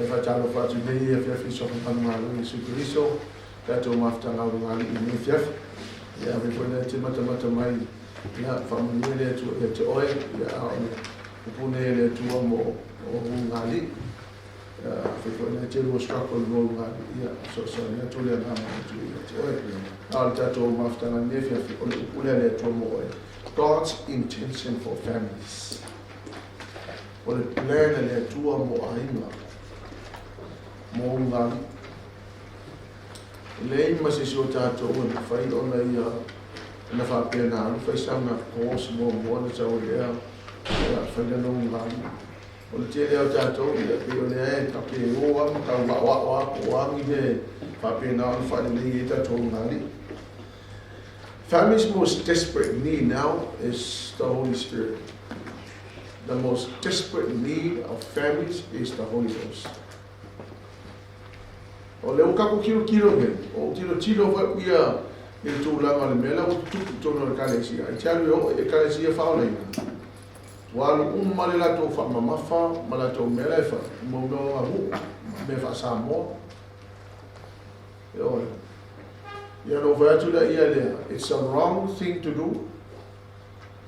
Ia faatalofa atu i lenei afiafi i si o manugalu Iesu Keriso, tatou mafutaga ulugalii i lenei afiafi. Ia ave foi lea te matamata mai, ia faamanuia le Atua ia te oe, ia a o le upu nei a le Atua mo o ulugalii. Ia afai foi lea te lua struggle i lua ulugalii, ia fesoasoani atu le agaga o le Atua ia te oe. A o le tatou mafutaga i lenei afiafi, o le upu lea a le Atua mo oe. God's intention for families. O le plan a le Atua mo aiga, mo ulugalii. E leai ma se isi o tatou e mafai ona ia na faapena alu fai sana course muamua ona sau ai lea, ia fai lana ulugalii. O le tele o tatou, ia pei o lea e tape o lava ma tau aoao lava po o a ni mea e faapena ona faalelei ai tatou ulugalii. Family's most desperate need now is the Holy Spirit. The most desperate need of families is the Holy Ghost. O lea ua tatou tilotilo nei, o ou tilotilo foi ia i le tulaga o le mea la ua tutupu i totonu o le Ekalesia. I tell you, e oo i Ekalesia faaolaina, ua alu uma le latou faamamafa ma latou mea la e fai, mo mea o aganuu, ma mea faa-Samoa. Ioe. Ia ona ou fai atu lea lea, it's a wrong thing to do.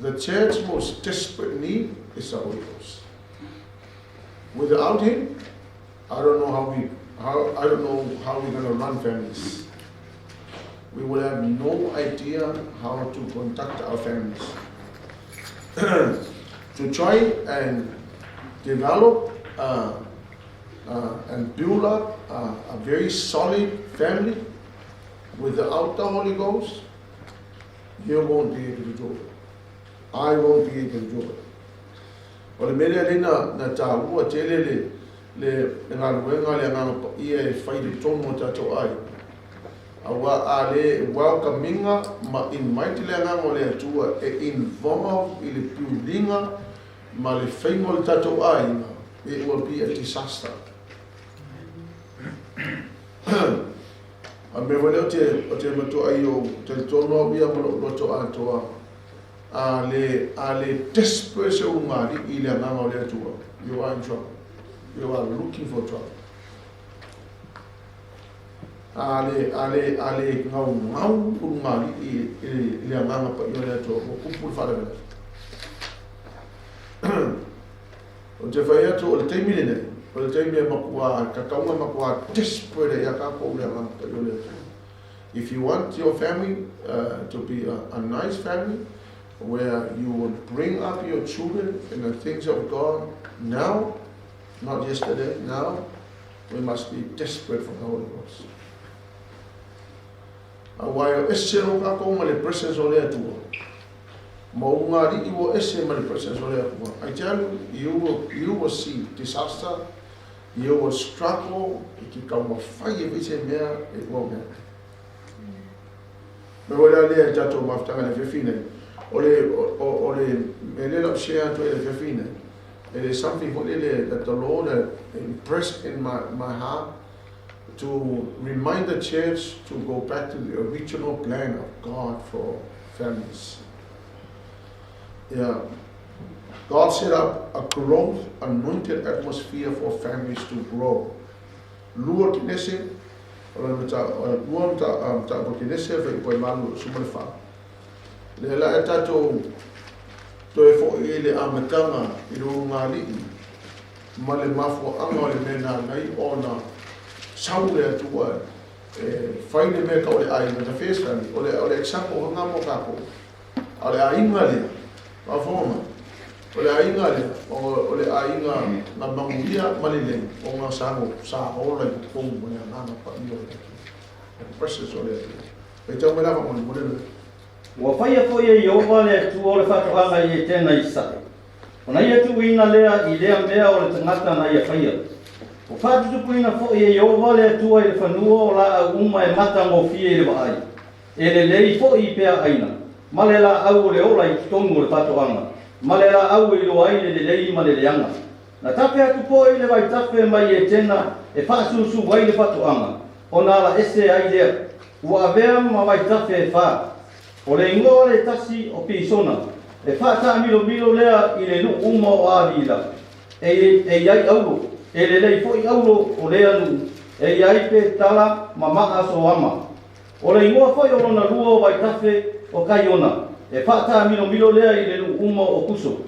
The church's most desperate need is the Holy Ghost. Without him, I don't know how we're going to run families. We will have no idea how to conduct our families. To try and develop and build up a very solid family without the Holy Ghost, you won't be able to do it. I won't be able to do it. O le mea lea lea na taua tele le galuega le Agaga Paia e fai i totonu o tatou aiga. Aua a le welcome ina ma invite le Agaga o le Atua e involve i le piuliga ma le faiga o le tatou aiga, it will be a disaster. A mea foi lea o te matua ai ou talitonu au ia ma lou loto atoa, a le desperate se ulugalii i le Agaga o le Atua, you are in trouble. You are looking for trouble. A le gaugau ulugalii i le Agaga Paia o le Atua, ua tupu le faalavelave. Ou te fai atu o le taimi lenei, o le taimi e matua tatau ona matua desperate ai a tatou le Agaga Paia o le Atua. If you want your family to be a nice family, where you will bring up your children in the things of God now, not yesterday, now, we must be desperate for the Holy Ghost. Aua e ese lo tatou ma le presence o le Atua. Ma ulugalii ua ese ma le presence o le Atua. I tell you, you will see disaster, you will struggle, e te taumafai e fai se mea, it won't happen. Me foi la lea e tatou mafutaga le afiafi nei. O le mea lea lau share atu ai le afiafi nei. It is something foi lele that the Lord had impressed in my heart to remind the church to go back to the original plan of God for families. Yeah. God set up a growth anointed atmosphere for families to grow. Lua Kenese, o le mata, lua mata o Kenese, fuaiupu 8 14. Le la e tatou toe foi i le amataga i le ulugalii ma le mafuaaga o le mea na ala ai ona sau le Atua e fai le mea tau o le aiga, the first family, o le example lena mo tatou. A o le aiga lea, faafofoga mai, o le aiga lea, o le aiga na manuia ma lelei ona sa ola i totonu o le Agaga Paia o le Atua. The presence o le Atua. Faitau mai la faamolemole le. Ua faia foi e Ieova le Atua o le faatoaga i Etena i sasae. Ona ia tuuina lea i lea mea o le tagata na ia faia. Ua faatutupuina foi e Ieova le Atua i le fanua o laau uma e matagofie i le vaai. E lelei foi i peaaina, ma le laau o le ola i totonu o le faatoaga, ma le laau e iloa ai le lelei ma le leaga. Na tafe atu foi le vaitafe mai Etena e faasusu ai le faatoaga, ona ala ese ai lea. Ua avea ma vaitafe e fa. O le igoa o le tasi o Pisona, e faataamilomilo lea i le nuu uma o Avila, e i ai auro. E lelei fo'i aulo o lea nuu, e i ai petala ma maa soama. O le igoa fo'i o lona lua o vaitafe o Kaiona, e fa'ataamilomilo lea i le nuu uma o Kuso.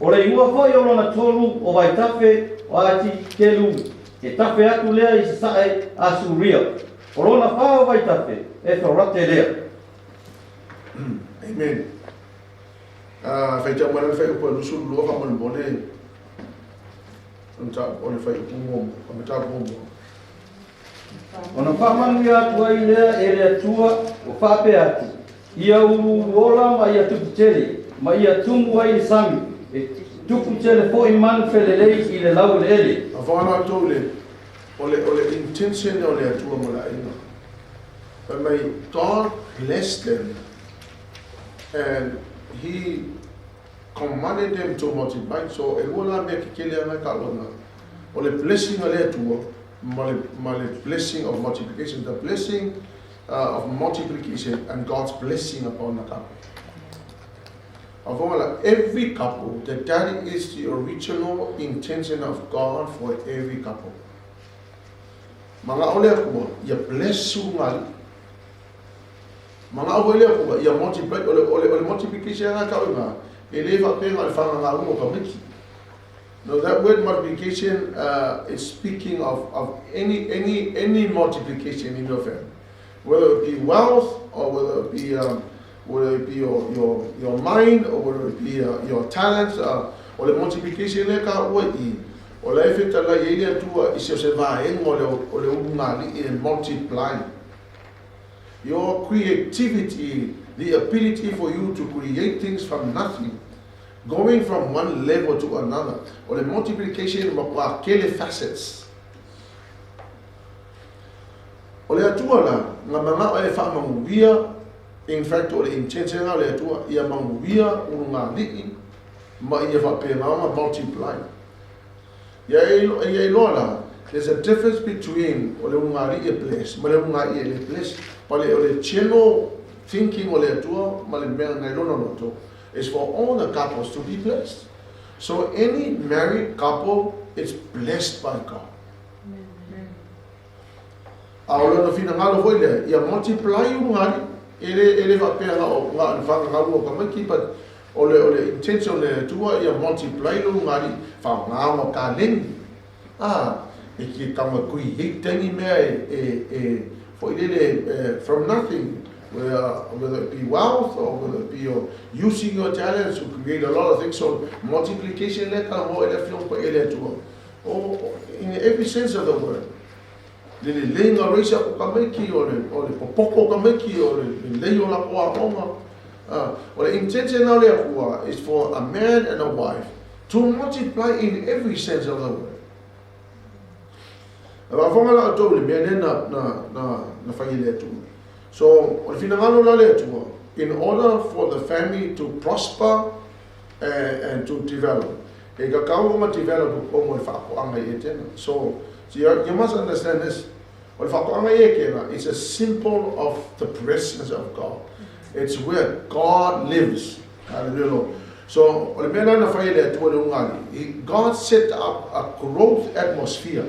O le igoa fo'i o lona tolu o vaitafe o Atikelu, e tafe atu lea i sasa'e Asuria. O lona fā o vaitafe, e Ferate lea. Amen. Faitau mai la le fuaiupu 22 faamolemole o le fuaiupu muamua, o mataupu muamua. Ona faamanuia atu ai lea e le Atua ua faapea atu, Ia uluuluola ma ia tupu tele, ma ia tumu ai le sami, e tupu tele fo'i manu felelei i le laueleele. Afoga latou le o le intention o le Atua mo le aiga. Fai mai, God blessed them and He commanded them to multiply. So e lua la mea kekele ana ka ona. O le blessing a le Atua ma le blessing of multiplication. The blessing of multiplication and God's blessing upon the couple. Afoga la, every couple, that is the original intention of God for every couple. Maga'o le Atua, ia bless ulugalii. Maga'o foi le Atua, ia multiply, o le multiplication aga kau ngā, e le faapega o le fagagauga o tamaiti. No, that word multiplication is speaking of any multiplication in your family. Whether it be wealth or whether it be your mind or whether it be your talents, o le multiplication le ka ua i, o le e fetala i le Atua i se o se vaenga o le ulugalii e multiply. Your creativity, the ability for you to create things from nothing, going from one level to another. O le multiplication ma kua kele facets. O le Atua la, nga mangao e whaamanuia, in fact o le intention o le Atua, ia manuia ulugalii ma ia whaapenaga multiply. Ia iloa la, there's a difference between o le ulugalii e bless, ma le ulugalii e le bless. Pa le o le general thinking o le Atua ma le mea ngai lona loto is for all the couples to be blessed. So any married couple is blessed by God. A o lona finagalo foi lea, ia multiply ulugalii, e le faapea nga o nga le whangangau o tamaiti, but o le intention le Atua ia multiply le ulugalii, whaonga ka lengi. Ah, e ki kama create tangi mea e foi lele from nothing, whether it be wealth or whether it be your using your talents to create a lot of things. So multiplication le ka ho e le fio pa e le Atua. O, in every sense of the word. Le le lenga reisa o ka maiki o le popoko ka maiki o le lei o la koa onga. O le intention o le Atua is for a man and a wife to multiply in every sense of the word. A whafonga la tou le mea le na whai le Atua. So, o le finagalo la le Atua, in order for the family to prosper and to develop, e ka kau ma develop o mo le whaakoanga i e tena. So you must understand this. O le whaakoanga i e kena is a symbol of the presence of God. It's where God lives. Hallelujah, Lord. So, o le mea la na whai le Atua le ulugalii, God set up a growth atmosphere.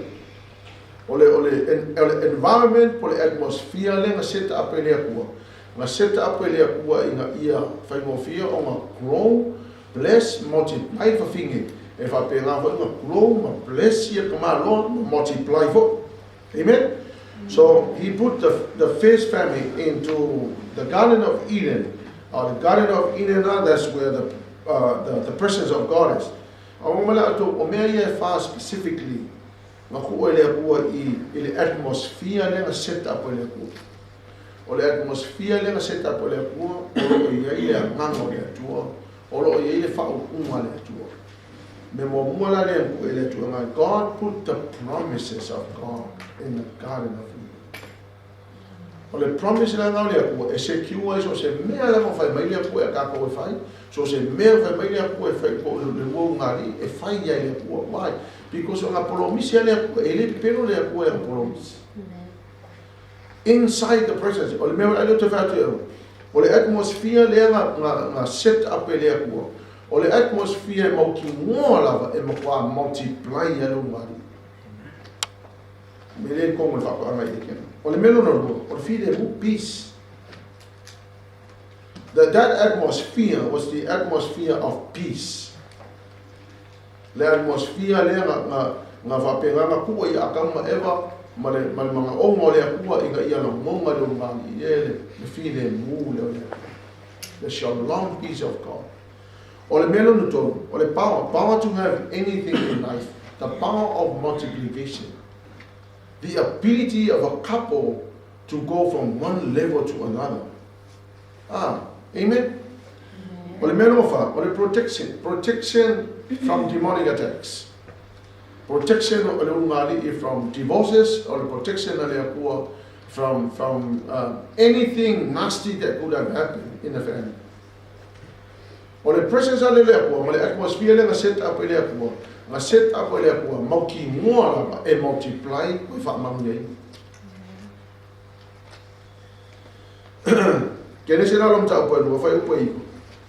O le environment po le atmosphere le nga set up e le Atua. Nga set up e le Atua i nga ia whaingofia o nga grow, bless, multiply whawhinge. E whapenga fo nga grow, ma bless ia ka maloa, ma multiply fo. Amen? So he put the first family into the Garden of Eden. The Garden of Eden, that's where the presence of God is. A o mala atu, o mea ia e wha specifically, nga ku e le Atua i le atmosphere le nga set up e le Atua. O le atmosphere le nga set up e le Atua, o lo i ai le anganga o le Atua, o lo i ai le whaupunga le Atua. Me mo mua la le ku e le Atua ngai, God put the promises of God in the Garden of Eden. O le promise la ngau le Atua, e secure ai so se mea la whai mai le Atua e kākou e whai, so se mea whai mai le Atua e whai po le ulugalii, e whai ia le Atua. Why? Because o ngā polomisi a le Atua, e le pepelo le Atua e ngā polomisi. Inside the presence, o le mea wale te whatu e o le atmosphere lea nga set up e le Atua, o le atmosphere e mau ki ngoa lava e makua multiply ia le ulugalii. Me le kongo le whakoanga i e kena. O le mea lona lua, o le filemu, peace. That atmosphere was the atmosphere of peace. Le atmosphere lea nga faapegana kua i Atamu ma Eva ma le magaoga o le Atua ina ia lagona le ulugalii e le filemu lea o le Atua. The shalom peace of God. O le mea lona tolu, o le power, power to have anything in life, the power of multiplication. The ability of a couple to go from one level to another. Ah, amen? O le mea lona fa, o le protection, protection from demonic attacks. Protection o le ulugalii from divorces, o le protection a le Atua from anything nasty that could have happened in the family. O le presence a le Atua, ma le atmosphere le nga set up e le Atua, nga set up e le Atua, mau ki ngoa lava e multiply ko i whaamamu nei. Ke le se la lo mta upo e fai upo i.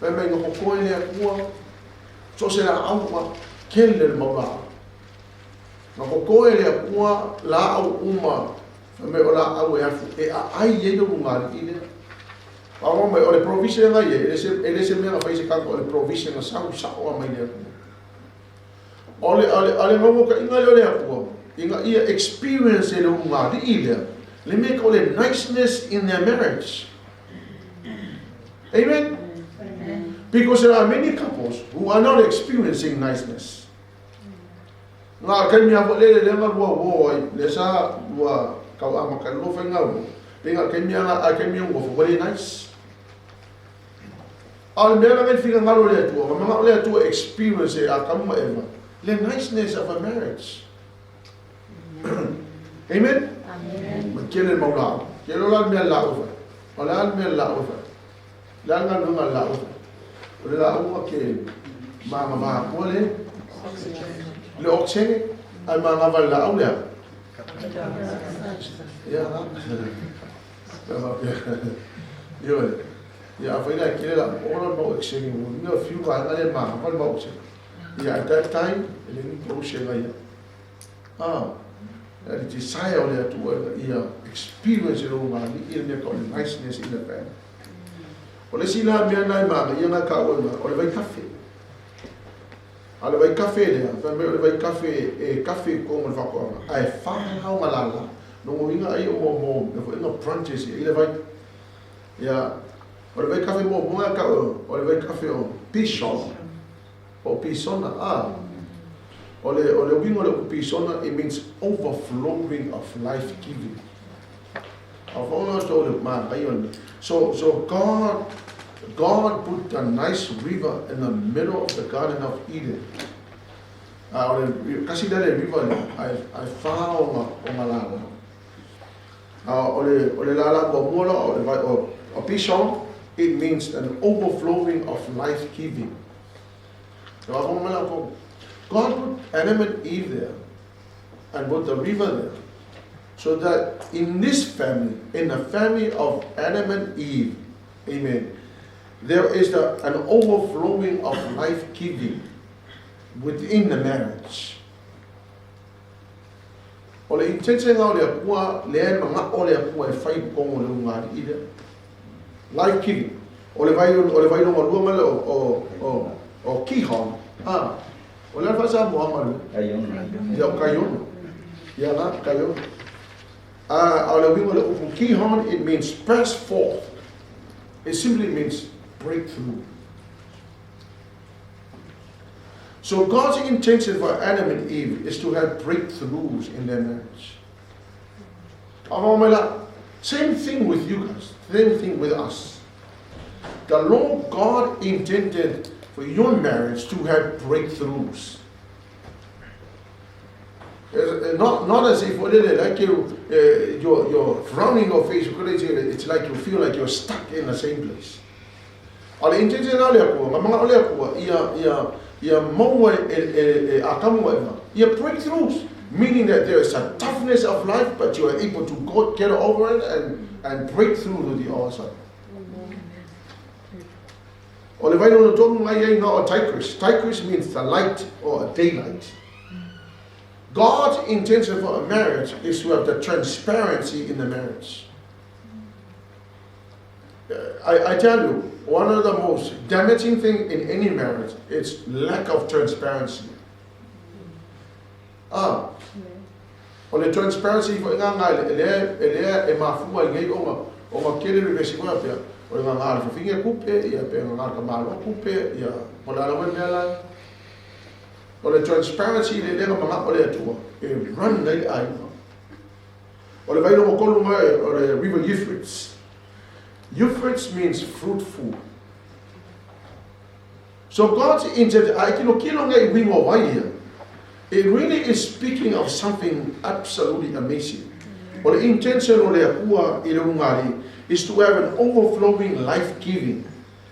Fai mai nga kokoe le Atua, so se la au ke le mau la. Nga kokoe le Atua la au uma, fai mai o la au e afu, e a ai e lo ngari i le. Awa mai o le provision nga ie, e le se mea nga fai se kako o le provision nga sau sao a mai le Atua. O le ngongo ka inga le o le Atua, inga ia experience e le ulugalii lea, le mea ka o le niceness in their marriage. Amen? Amen. Because there are many couples who are not experiencing niceness. Ngā kai mea fo le le nga lua wo ai, le sa lua kau ama ka lua whai ngau. Pe ngā kai mea nga kai mea ngā fo le nice. A le mea nga whina ngaro le Atua, nga mga le Atua experience e a kamu eva, le niceness of a marriage. Amen? Amen. Ma kele mau lau. Kele la mea lau whai. O la mea lau whai. La nga nunga lau whai. O le lau nga ke maa nga kua le. Le oksenge. Ai maa nga wale lau lea. Ia. Ia. Ia, a whaina kele la ora mau oksenge. Nga fiu ka nga le maa nga wale mau oksenge. Ia, at that time, ele ni ko oksenge ia. Ah. Le desire o le Atua ia experience e ulugalii ia mea ka o le niceness in the family. O le si la mea nai maga ia nga ka o o le vai kafe. A le vai kafe lea, fa me o le vai kafe e kafe ko mo le whakoanga. Ai whahau nga lala. No inga ai o mo mo fo inga branches i le vai. Ia o le vai kafe mo mo ka o le vai kafe o pishon. O pisona ah. O le wingo le pisona, it means overflowing of life giving. So God put a nice river in the middle of the Garden of Eden. Kasi le river ai whao o ngā lala. O le lala o mua o o pishon, it means an overflowing of life giving. God put Adam and Eve there and put the river there so that in this family, in the family of Adam and Eve, amen, there is an overflowing of life giving within the marriage. O le intention o le Atua, le manga o le Atua e whai kongo le ulugalii lea. Life giving. O le vai longa lua male o kihon. Ah. O le alfa Muhammad. Kayono. Ia o kayono. Ia na kayono. Ah, o le wingo le upu kihon, it means press forth. It simply means breakthrough. So God's intention for Adam and Eve is to have breakthroughs in their marriage. Same thing with you guys. Same thing with us. The Lord God intended for your marriage to have breakthroughs. Not as if like you're frowning your face, it's like you feel like you're stuck in the same place. O le intention o le Atua, nga mga o le Atua, ia maua e akamu eva, ia breakthroughs, meaning that there is a toughness of life, but you are able to go get over it and break through to the other side. O le vaino na tonu ngai ai nga o Tigris. Tigris means the light or a daylight. God's intention for a marriage is to have the transparency in the marriage. I tell you, one of the most damaging thing in any marriage is lack of transparency. Ah, o le transparency fo inga ngai le e le e mafua i ngai o nga kele le vesi mo pia o nga nga le finge kupe ia pe nga ka malo kupe ia o la la me la o le transparency le le nga o le atua e run nei ai o le vailo mo kolu mai o le river Euphrates. Euphrates means fruitful. So God's intention, I kilo kilo ngai wingo vai ia. It really is speaking of something absolutely amazing. O le intention o le akua i le ungari is to have an overflowing life-giving.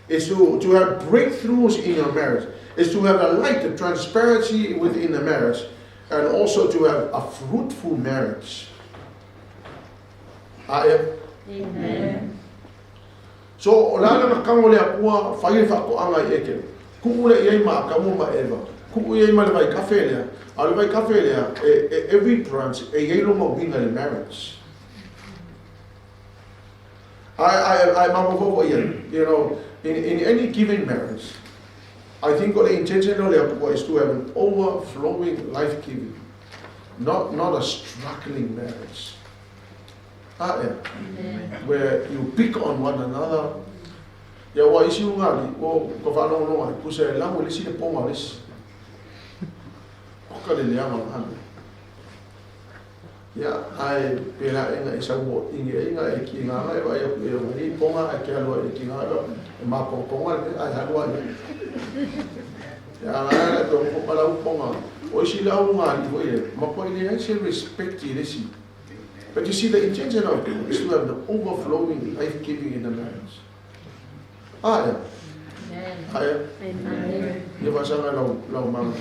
Is to have breakthroughs in your marriage. Is to have a light, a transparency within the marriage. And also to have a fruitful marriage. Amen. So, o la nga kango le akua, whai e whakoanga i eke. Ku'u le iai ma akamu ma Eva. Ku'u iai ma le vai kafe lea. A le vai kafe lea, every branch, e iai longa winga le marriage. I you know, in any given marriage, I think the intention of the akua is to have an overflowing life-giving, not a struggling marriage. Ah, yeah. Where you pick on one another. Ia wa isi unga li o ko fa lo lo ai puse la mo le si le ponga le si. O ka le le ama ana. Ia ai pela inga isa mo inge inga e ki nga e wa ia e ni ponga e ke alo e ki nga e ma po ponga le ai ha wa ni. Ia la to ko pala u ponga. O isi la unga li fo ile ma po ile ai se respect ile si. But you see, the intention of God is to have the overflowing life-giving in the marriage. Ah, yeah. Ah, yeah. Ia fasanga lau lau mama.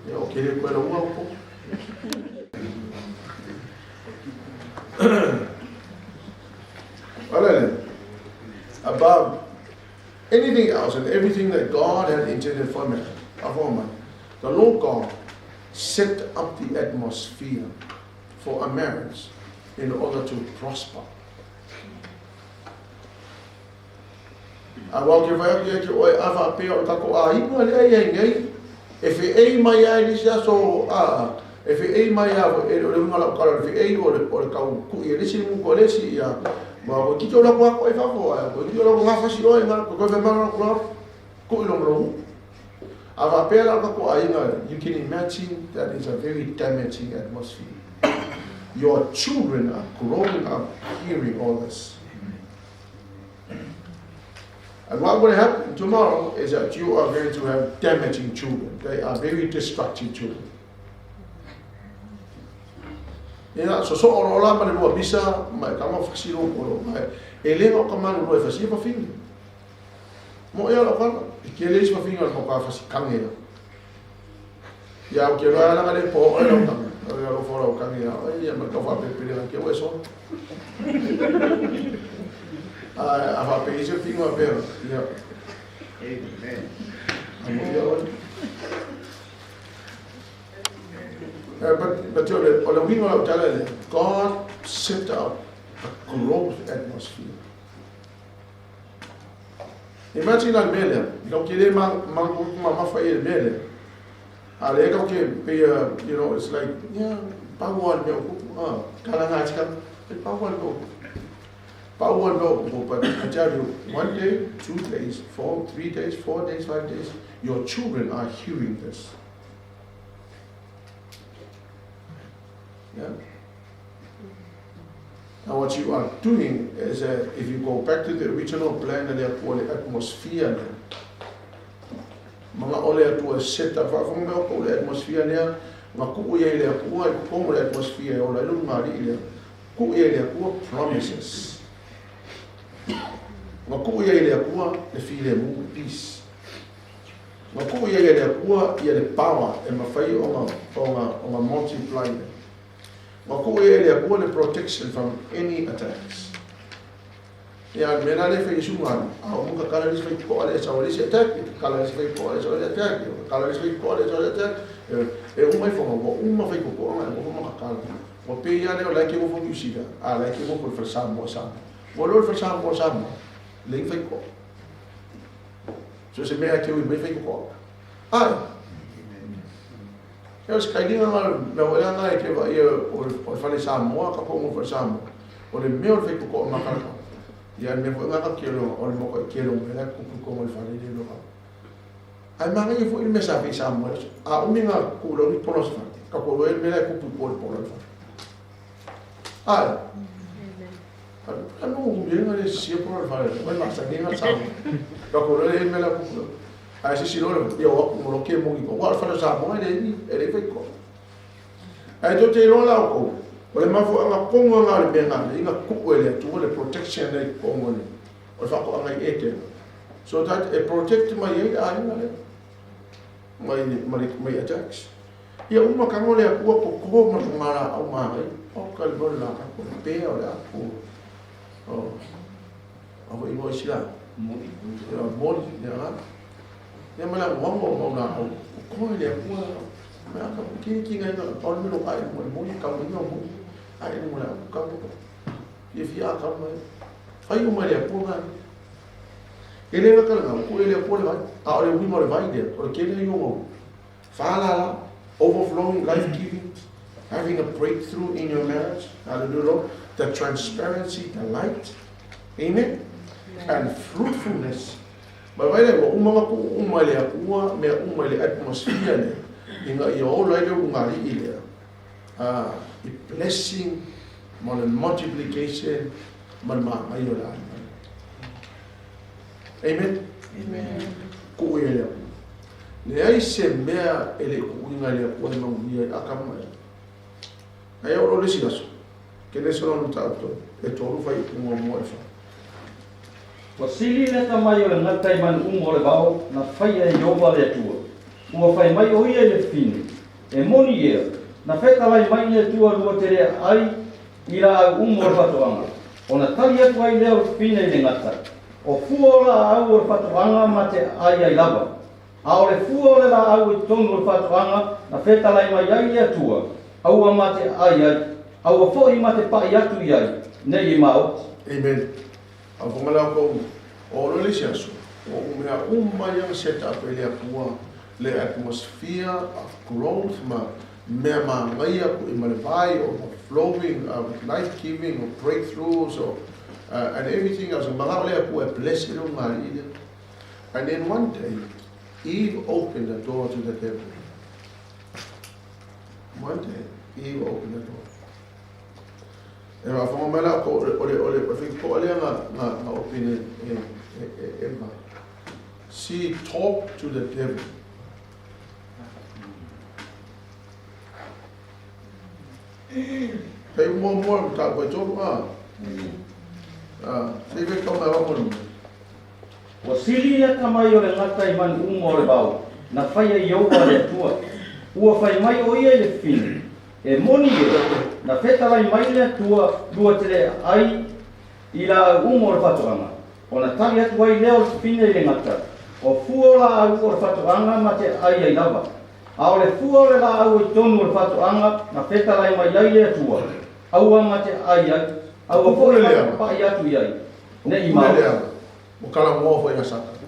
Ia o kere koe lau au po. Alele, above anything else and everything that God had intended for man, the Lord God set up the atmosphere for a marriage in order to prosper. A wau ke vai ke ke oi awa pe o tako a inga le ai nei e fe ei mai ai ni sia so a e fe ei mai a e le unga la kala fe ei o le kau ku i le si mu ko le si ia ma ko ki la ko e fa ko a ko ki la ko fa si o nga ko ko fe ma ko ku i lo lo a va pe la ko a inga. You can imagine that is a very damaging atmosphere. Your children are growing up hearing all this. And what will happen tomorrow is that you are going to have damaging children. They are very destructive children. Ia, so so o la ma le lua bisa, ma e kama whakasiro koro, ma e lenga o kamanu roi whasi e whawhinga. Mo ea lau kala, e ke leis whawhinga le mauka whasi kange ia. Ia, o ke roa alanga le po o e lau kanga. O ea lau whora o kange ia, o ia ma kau whapepere ke oe so. A whape isi whinga pera. Ia. Amen. A mo ia oe. But o le winga lau tala le, God set up a growth atmosphere. Imagine la mele, kau ke le mang ma mafa i le mele. A le kau ke pe, you know, it's like, yeah, pawan me o ah, kala nga tika, pawan me o. Pawan me o, but I tell you, 1 day, 2 days, 4, 3 days, 4 days, 5 days, your children are hearing this. Yeah. Now what you are doing is that if you go back to the original plan and the atmosphere, mga ole atua set up fa me o le atmosphere lea, nga ku ia le akua i ko le atmosphere o la lu ngari le ku ia le akua promises. Nga ku ia le akua le file mu peace. Nga ku ia le akua ia le power e mawhai o nga multiply. Ma ku e le akua le protection from any attacks. Ia mena le fai sunga, a o muka kala le fai ko ale sa le attack, kala le fai ko ale sa le attack, kala le fai ko ale sa le attack. E uma ifoga ua uma faikoko'aga e nofo ma kakala. Ua pei lava lea o la e ke nofo Niu Sila, a o la e ke nofo i le fale Samoa i Samoa. Ua iloa le fale Samoa o Samoa, leai ni faikoko'aga. So o se mea e te ui mai faikoko'aga. Ae! Ia o se kailiga na mea foi lea na e te vaaia o le fale Samoa ka po o fale Samoa. O le mea o le faikoko'a makalakala. Ia le mea foi na ka te iloa o le matuai tele o mea la e tutupu i totonu o le fale le iloa. Ae manaia foi le mea sa fai i Samoa i le aso. A umi na tuu lau ni pola o se fale, ka tua iloa ai le mea la e tupu i tua o le pola o le fale. Ae. Anu umi ai na le sisia pola o le fale, mai masani ai na Samoa. Ka tua iloa ai le mea la e tupu. Ae sisi loa le ia o atu mo lo ke moni ko. Wa o le fale o Samoa e le ni, e le fai ko. Ae tou te iloa la outou, o le mafuaaga tonu lena o le mea na ala ai na tuu e le Atua le protection lea i totonu o le o le faatoaga i Etena, so that e protect mai ai le aiga lea mai mai mai attacks. Ia uma tago le Atua toto ma togalaau manaia, oka le mea o le lakato, o le pea o le apo, o a foi igoa isi la, ia moli, ia la. Ia ma le agoago o mau laau, toto e le Atua, mea ka ki ki ngai na pau le mea lo ae mo le moli, kau mai o moli, ae mo le apo kau. Fiafia a kau mai. Fai uma e le Atua mea. E le gata i lena, ua tuu e le Atua le vai, a o le uiga o le vai lea, o le tele ia o ona whālala, overflowing, life-giving, having a breakthrough in your marriage, hallelujah, Lord, the transparency, the light, amen, and fruitfulness. Ma vai lea, ua uma ona tuu uma e le Atua mea uma i le atmosphere lea, ina ia ola ai le ulugalii lea, i blessing ma le multiplication ma le manaia o le aiga lea. Amen? Amen. Tuu ia i le Atua. Leai se mea e le i tuuina e le Atua e manuia ai Atamu ma Eva. Ae oo loa le isi aso, Kenese lona mataupu tonu, e tolu faaiupuga muamua e fa. Ua sili le atamai o le gata i manu uma o le vao na faia e Ieova le Atua. Ua fai mai ʻo ia i le fafine, E moni ea, na fetalai mai le Atua lua te le ai i laau uma o le fatoaga. Ona tali atu ai lea o le fafine i le gata, O fua o laau o le fatoaga ma te ai ai lava. A o le fua o le laau i totonu o le fatoaga na fetalai mai ai le Atua, aua ma te ai ai, aua foi ma te paʻi atu i ai, nei e maoti. Amen. A fo mai la kou, o lo le isi aso, ua ou mea uma ia na set up e le Atua le atmosphere of growth ma mea manaia ku i ma le vai overflowing with life giving or breakthroughs or and everything else. Manao le Atua e bless i le ulugalii lea. And then one day, Eve opened the door to the devil. One day, Eve opened the door. E faafofoga mai la o le o le o le faitotoa lea na na na open e e e e Eva. She talked to the devil. Hei muamua le mataupu e tolu a. A, se i faitau mai lava mo le. Ua sili le atamai o le gata i manu uma o le vao, na faia e Ieova le Atua. Ua fai mai ʻo ia i le fafine, E moni ea, na fetalai mai le Atua lua te le ai i laau uma o le fatoaga. Ona tali atu ai lea o le fafine i le gata, O fua o laau o le fatoaga ma te ai ai lava. A o le fua o le laau i totonu o le fatoaga na fetalai mai ai le Atua, aua ma te ai ai, aua foi ma te paʻi atu i ai, ne i maoti. Ua talanoa foi ia Satana.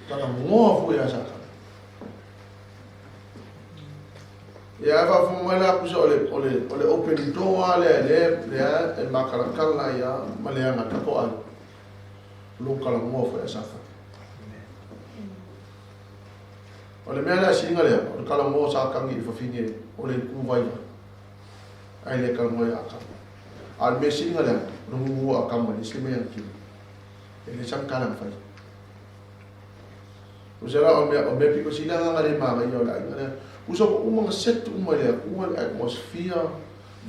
Talanoa foi ia Satana. Ia ae faafofoga mai la pusa o le o le o le open door lea le lea e makalakala ia ma le agata ko ai. Lo talanoa foi ia Satana. O le mea lea siliga lea, o le talanoa Satani i le fafine o le itu vaivai. Ae le talanoa ia Akama. A o le mea siliga lea, o le gugu o Akama i le isi mea na kino. E le sana tala na fai. Usa la o mea, o mea piko sili nga le manaia o le aiga lea. Usa ua uma na set uma e le Atua le atmosphere,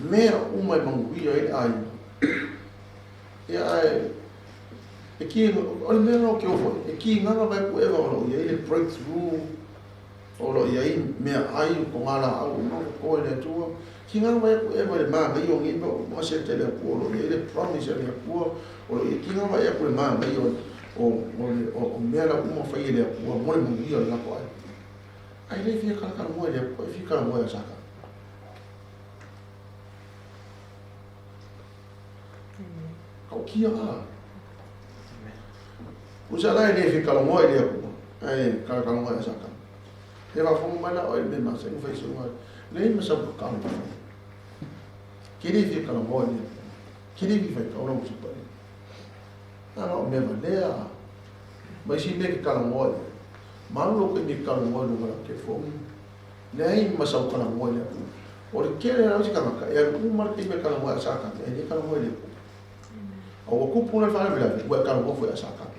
mea uma e manuia ai le aiga. Ia ae, e ki, o le mea na o ke ofo, e ki ngana vai ku eva o lo o i ai le breakthrough, o lo o i ai meaai o ko ngā lāʻau uma ua totoe e le Atua. Ki ngana vai aku Eva i le manaia o nei mea uma set e le Atua, o lo o i ai le promise a le Atua, o lo o i ai, ki ngana vai aku le manaia o, o, o, o, o mea la uma fai e le Atua mo le manuia o le latou aiga. Ai le fia kalakalamoa i le Atua, e fia kalamoa ia Satana. Ka ukia la. Usa la e le fia kalamoa i le Atua, ai kalakalamoa ia Satana. He whafongo mai la o e me masa i whai sunga. Le ma sa ka mo. Ke le fia kalamoa i le Atua. Ke le fia whai kaula usa pa. Nā o mea valea. Mai si me ke kalamoa i. Malu lo ke me kalamoa i lunga la ke fo. Leai ma sau kalamoa i le Atua. O le kele la o si kangaka, e alu uma le me kalamoa i Satana, e le kalamoa i le Atua. A ua kupu na whare vela, ua e kalamoa fo i a Satana.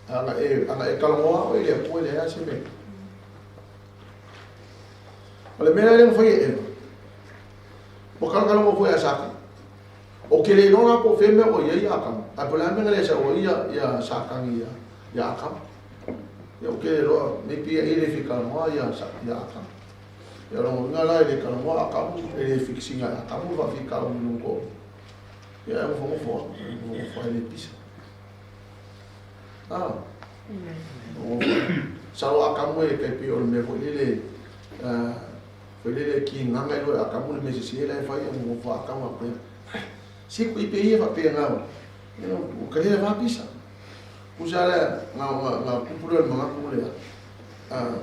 Anga e kalamoa o i le Atua i le ea se me. O le mea le ngawhai e Eva. O kalakalamoa fo i a Satana. O ke le lona po wheme o ia i Akam. A po le ame ngale sa o ia ia Satana ia ia Akam. Ia o ke le loa, maybe ia i le fi kalamoa ia ia Akam. Ia longo nga la i le kalamoa Akamu, e le fikisinga e Akamu wa fi kalamu lungo. Ia e ngofo ngofo, ngofo ngofo e le pisa. Ah. Sa lo Akamu e kai pi o le mea foi lele, foi lele ki nganga i lo e Akamu le me se se la e fai e ngofo Akamu a pea. Si ku ipe ia fa pe ngau. Ia o ka le va pisa. Usa le nga nga nga kupu le mga ku le. Ah.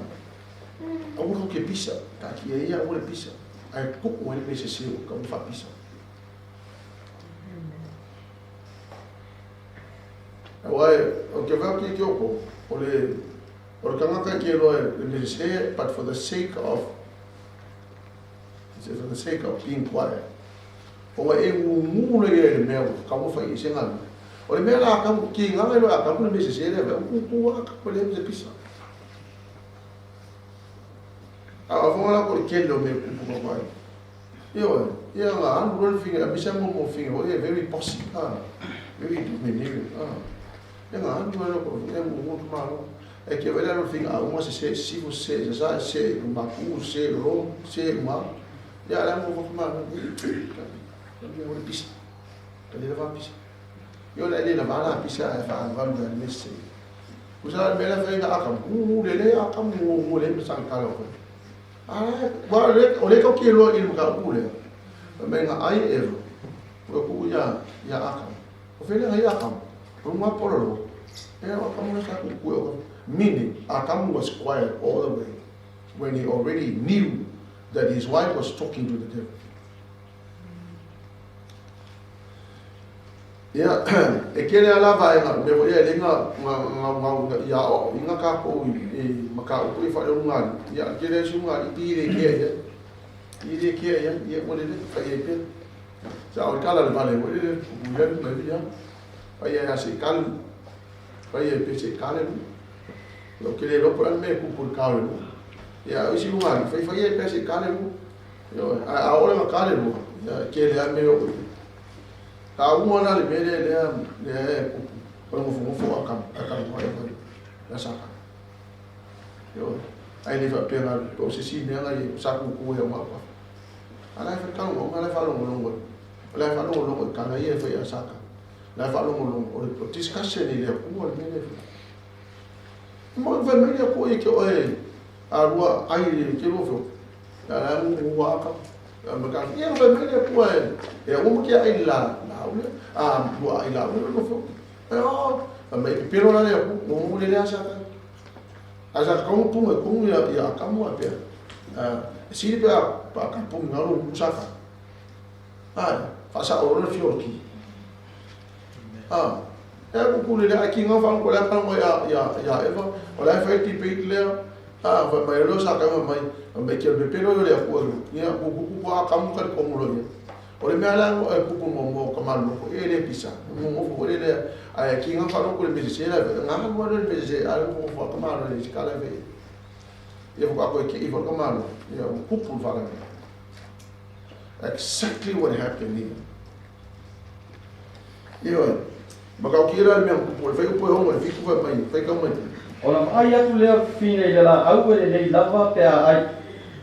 Aua ke pisa, ka ki e ia ua le pisa. Ai kuku e le se se o ka ufa pisa. Aua e, o ke vau ki ke oko, o le kangaka ke loa e le se, but for the sake of, for the sake of being quiet. O nga e ngu le ia le mea, ka mo whai i se nganu. O le mea la ka ki nganga i loa ka mu le se se le, u ku a ka ko le se pisa. A fonga la ko le kele o me kupu ka pai. Ia oe, ia nga anu rol finga, a misa mo mo finga, o ia very bossy, ah, very domineering, ah. Ia nga anu rol ko ia mo mo malo. E ke vela rol finga, a uma se se sifu se se sa se ma ku se ro se ma. Ia la mo mo malo. Ka mo le pisa. Ka le va pisa. Ia la le la va la pisa e fa va le le se. Usa le mela fai ka u le le aka mu mu le me sang ka lo. Ah, wa le o le ko ki lo i ka u le. Me nga ai e ro. O ku ya ya aka. O fele ngai aka. O nga polo lo. E o ka mo sa ku ku o. Meaning, Akamu was quiet all the way when he already knew that his wife was talking to the devil. Ia, e kele ala vaenga, me ia le nga nga nga nga ia o i nga ka ko i maka o i fa le nga ia kele su nga i ti le ke ia. I le ke ia ia mo le fa ia pe. Sa o kala le vale mo le ku ia le ia. Fa ia se kalu. Fa ia pe se kale lu. Lo kele lo por me ku por kale lu. Ia o si nga fa fa ia pe se kale lu. Yo a ora nga kale lu. Ia kele a me o Ka uma na le mele le le kupu. O le ngofo ngofo a kam a kam mo e la saka. Yo ai le fa pena o se si ne nga i sa ku ku e ma pa. Ala fa ka ngo ala fa longo longo. Ala fa longo longo ka na ye fa ya saka. La fa longo longo o discussion ni le ku o le mele. Mo fa me le ku e ke o e a rua ai le ke lo fo. La la mu wa ka. Ma ka ia fa me le ku e e o mo ke ai la la o le a rua ai la o le fo. E o me pero la le ku mo le le saka. A sa ka mo punga ku ia ia ka mo a pe. A si pe pa ka punga lo ku saka. Ai, fa sa o le fiorki. Ah, e ku ku le a ki nga fa ko la pa mo ya ya ya eva o la fa ti pe le a fa mai lo sa ka mai mai ke le pero le ku ia ku ku ku a ka mo ka ko mo lo ia. O le mea la e kupu mo mo ka malu ko e le pisa mo mo fo le le a ki nga fa ko le me se la nga ha mo le me se a mo fo ka malu le ka la ve. Ia fo ka ko ki i fo ka malu ia kupu fa la. Exactly what happened here. Ia ma ka ki ra me kupu le fai ko ho mo fi ku fa mai fai ka mai. O na ai atu lea fine i le la au e le lei lava pe a ai.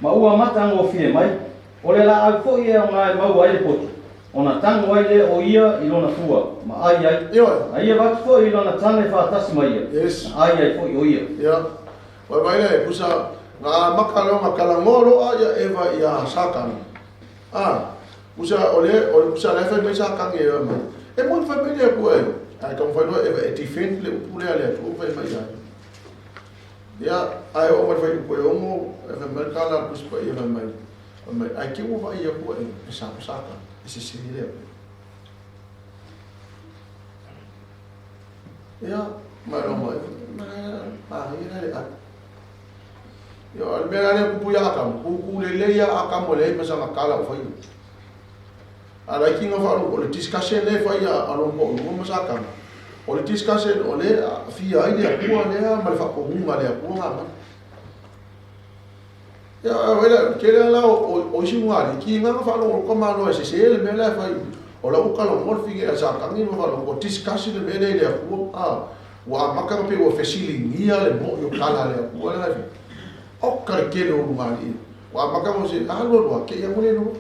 Ma ua mata ngo fie mai. O le la au fo ia o ngai mau ai le poto. O na tango ai le o ia i lona fua. Ma ai ai. Ia. A ia watu fo i lona tane wha tasi mai ia. Yes. Ai ai fo i o ia. Ia. Wai mai le pusa Na amata loa na talanoa loa ia Eva iā Satani. A, usa o le, o le usa la e fai mai Satani e mai. E moni fai mai le Atua e, ae taumafai loa Eva e defend le upu lea a le Atua ua fai mai i ai. Ia, ae oo mai le fuaiupu e 6, e fai mai le tala a le Tusi Paia fai mai, fai mai, ae te i ua vaai atu Eva, e sa ma Satani, e sese le Atua. Ia, ma e mai, ma manaia la le ai. Ia, o le mea la lea kupu ia Atamu, kukū lelei ia Atamu e leai ma sana tala o faia. A laiti na faalogo, o le discussion lea e fai a lona toalua ma Satana, o le discussion o lea e aafia ai le Atua lea ma le faatonuga a le Atua na aumai. Ia, o le tele la o isi ugalii, kiga na faalogo ka malo e sese le mea la e fai. O la ua talanoa le fine a Satani ma faalogo, ua discuss le mea lea i le Atua. A, ua amata ona pei ua fesiligia le mo'i o tala a le Atua lea e fai. Oka le tele o ugalii. Ua amata ona se, a lua lua, te i anu le lua.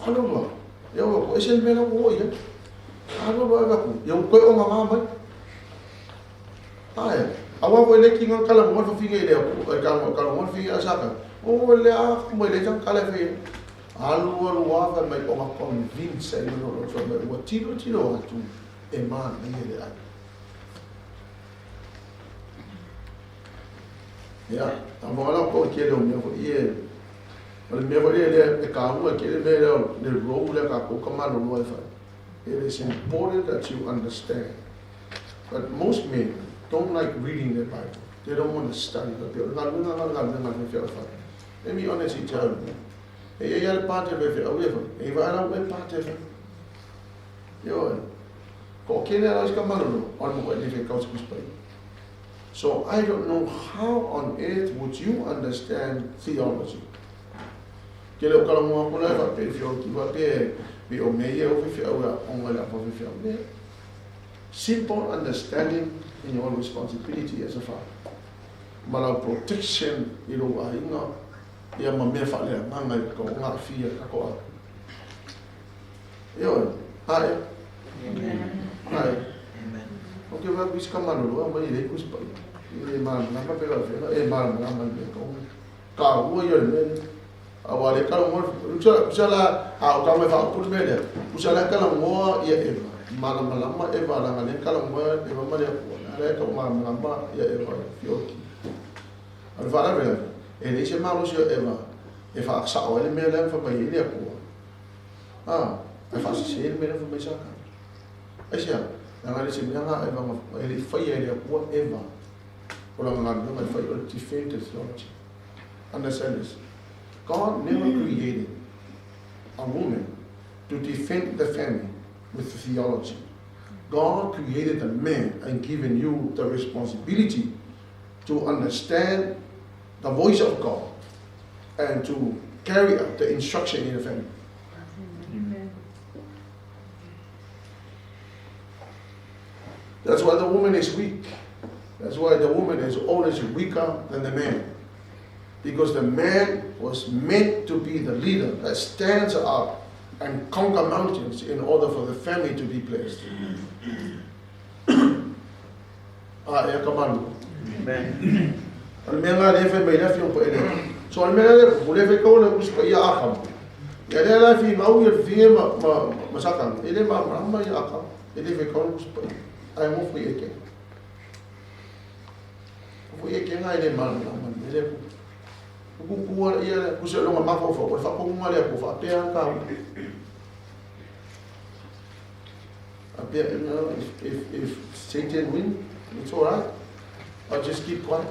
A lua lua, ia ua atu, ese le mea la ua oo i ai. A lua lua, e atu, ia ua toe ogaga mai. Ae, aua foi le kiga talanoa le fafine i le Atua, e talanoa le fafine ia Satani. O le a mai le tanga tala e fai ai. Alu alu lava fai mai ona convince ai loa lou fai mai ua tilo tilo atu e manaia le ai. Ia, a mo ala ko ke le o mea foi e o le mea foi lea e kāua ke le mea lea le role lea ka ko ka malolo e fai. It is important that you understand. But most men don't like reading their Bible. They don't want to study. But o le galuega na o le galuega a le faifeau e fai. Let me honestly tell you. E i ai lava le pate a le faifeau ia fai. E iwa lau e pate fai. Ioe. Ko kene ala ka malolo, o le mo e le kau se So I don't know how on earth would you understand theology. Ke le o kala mua kona e whape whio ki whape e o mea ia o whiwhiau a onga le apa whiwhiau. Ne. Simple understanding in your responsibility as a father. Ma lau protection i lou aiga, ia ma mea faaleagaga i ka o aafia i ka aiga. Ioe, ae. Ae. O ke wā kusi ka malolo, mai le kusi pai. E malamalama pe la whena, e malamalama i mea ka onga. Ka ua ia le mea. A wā le kala ngoa, usa la, a o ka mai whaopulu mea lea, usa la kala ngoa ia Eva. Malamalama Eva langa le kala ngoa Eva ma le akua. Na le ka malamalama ia Eva fioki. A le whaalawe la, e le se malosi o Eva, e whaasao ai le mea lea ma whamai i le akua. A, e whaasese le mea lea ma whamai sa ka. Ai sea, langa le se mea ngā Eva, e le whai ai le akua Eva. O langa ngā mea ngai whai o le defend the theology. Understand this. God never created a woman to defend the family with theology. God created the man and given you the responsibility to understand the voice of God and to carry out the instruction in the family. Amen. That's why the woman is weak. That's why the woman is always weaker than the man. Because the man was meant to be the leader that stands up and conquer mountains in order for the family to be blessed. A e ka malu. Amen. O le mea ngā le whai mai le whio pa ele. So o le mea le ku le whai kau le kusi pa ia akam. Ia le la whii mau ia whii ma sakang. E le ma ma ia akam. E le whai kau le kusi pa ia. Ai mo fui e ke. Fui e ke ngā e le ma ma e le ku. Ku ku ia le ku se longa ma fo fo. O le wha konga le ku wha pea ka. You know, if Satan win, it's all right. I'll just keep quiet.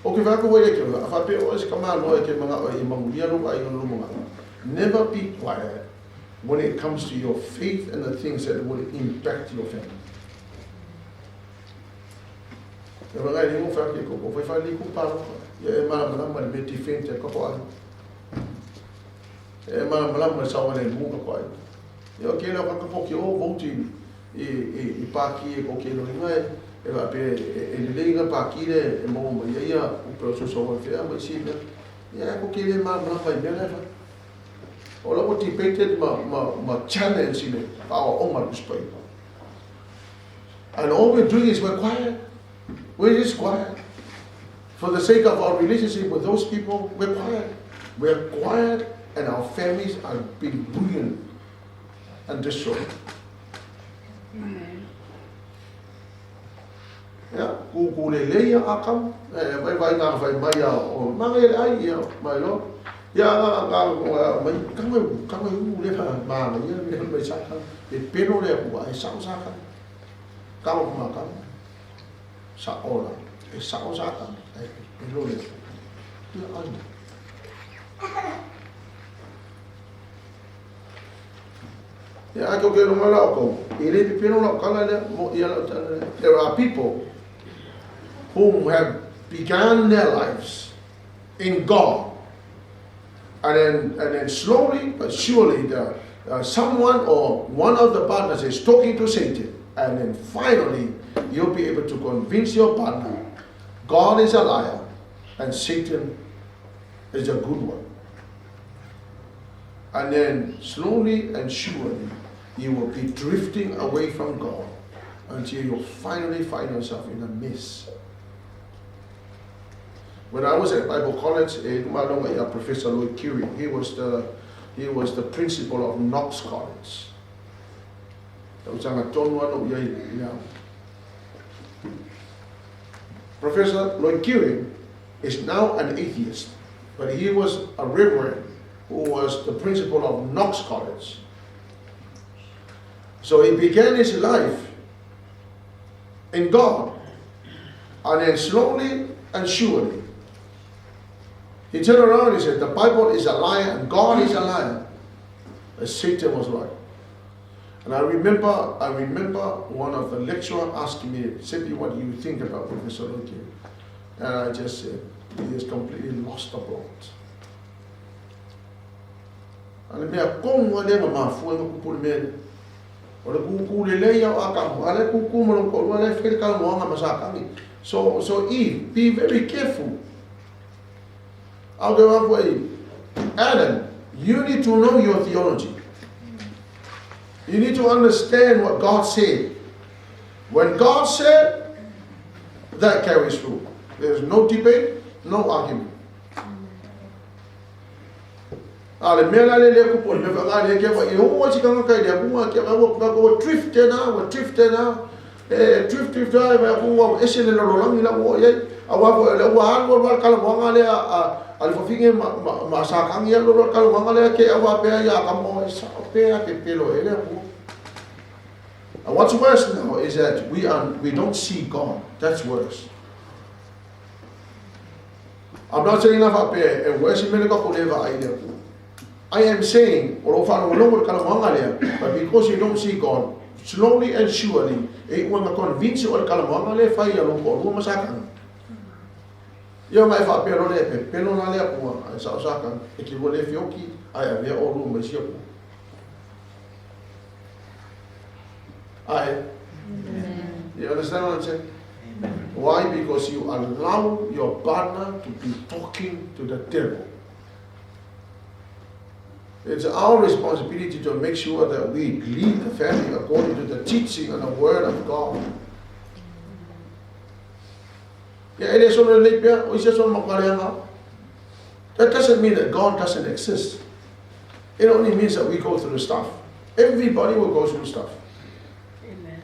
O ke whaka wai e ke a whape o ese ka mānoa e ke mga o e mangulia lo ai ono mga. Never be quiet when it comes to your faith and the things that will impact your family. E whangai ni mo whake ko ko whai whai li ku paro. Ia e mana mana ma le me defend te kako ai. E mana mana ma sa wane mu kako ai. Ia o ke leo ka kako ki o vouti i pāki e ko ke lo inga e wa pe e le inga pāki le e mo ma ia ia u pro so so whea ma isi mea. Ia ko ke le mana mana mai mea le whai. O la o debated ma challenge i le whaoa o ma kuspai. And all we're doing is we're quiet. We're just quiet. For the sake of our relationship with those people, we're quiet. We're quiet and our families are being ruined and destroyed. Amen. Ia, kūkū lelei ia Akamu, e vai vai ngā whai mai a o manga ia le ai ia mai lo. Ia ngā ngā ngā mai kangwe kangwe u le ha manga ia le mai sa ka e peno le ku ai sa sa ka. Ka o ma ka. Sa ola e sa o sa ka e peno le. Ia ai. Ia ai ko ke runga la o kou. I le pepelo la o kala lea mo ia la o tala lea. There are people whom have began their lives in God. And then, and then slowly but surely the, someone or one of the partners is talking to Satan. And then finally, you'll be able to convince your partner God is a liar and Satan is a good one. And then slowly and surely, you will be drifting away from God until you finally find yourself in a mess. When I was at Bible College in Malonga, Professor Lloyd Curie, he was the, he was the principal of Knox College. Professor Lloyd Curie is now an atheist, but he was a reverend who was the principal of Knox College. So he began his life in God, and then slowly and surely, he turned around and he said, the Bible is a liar and God is a liar. And Satan was right. And I remember, I remember one of the lecturer asking me, simply what do you think about Professor Loki? And I just said, he has completely lost the plot. A le mea tonu lava lea na mafua ai ona tupu le mea lea. O le kūkū lelei ia o Atamu, a o la e kūkū ma lona toalua, la e fai le talanoaga ma Satani. So, so Eve, be very careful. A o te wā foi, Adam, you need to know your theology. You need to understand what God said. When God said, that carries through. There's no debate, no argument. A le mea la le lea kupu o le mea whakaari e kia wha i hongo ai si kangaka i le apunga kia wha ua ua drift tēnā, ua drift tēnā, e drift drift ai vai apunga ua ese le lololangi la ua i ai, a ua fo le ua alu alu al kalamoanga lea a a le fawhinge ma ma ma sākangi alu alu al kalamoanga lea ke au pea ia kamo e sa pea ke pelo e le apunga. And what's worse now is that we are we don't see God. That's worse. I'm not saying na faapea e worse mele ka ko le vaai le Atua. I am saying, o lou faalogologo i le kalamoaga lea, but because you don't see God, slowly and surely, e iu ana convince oe le kalamoaga lea e fai ia lou toalua ma Satana. Ia ona e faapea loa lea e pepelo la le Atua, ae sao Satana, e te lua le feoki, ae avea oulua ma isi Atua. Ae. You understand what I'm saying? Why? Because you allow your partner to be talking to the devil. It's our responsibility to make sure that we lead the family according to the teaching and the word of God. Ia e le solo lelei pea, o isi aso na makualeaga. That doesn't mean that God doesn't exist. It only means that we go through stuff. Everybody will go through stuff. Amen.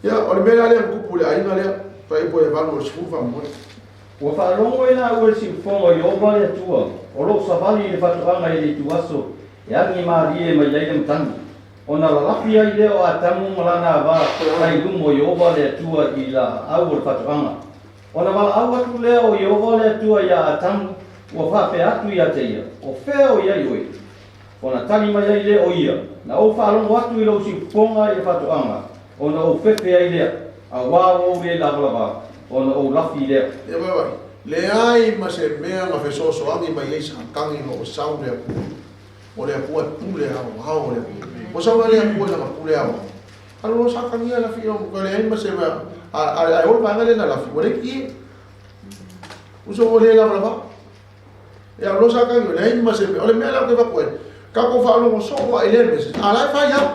Ia, o le mea la lea na tupu i le aiga lea, faaipo e valu o le sefulu faamoemoe. Ua faalogo i laua i le siufofoga o Ieova le Atua, o lo o savali i le faatoaga i le ituaso e agi malie mai ai le matagi. Ona lalafi ai lea o Atamu ma lana ava kai luma o Ieova le Atua i laau o le faatoaga. Ona valaau atu lea o Ieova le Atua iā Atamu, ua faapea atu ia te ia, O fea o i ai oe? Ona tali mai ai lea o ia, Na ou faalogo atu i lou siufofoga i le faatoaga, ona ou fefe ai lea, auā ua ou le lavalava, ona ou lafi lea. Ia vaivai, leai ma se mea na fesoasoani mai ai Satani ina ua sau le Atua. O le Atua e pule aoao le Atua. Ua sau la le Atua i lana pule aoao. Alu loa Satani ia lafi ua leai ma se mea, ae o le vaega lea na lafi, ua leai ki. Uso ua le lavalava. Ia alu loa Satani ua leai ma se mea. O le mea lea ou te avatu ai, tatou faalogo soo lava i lea message, a o la e fai lava.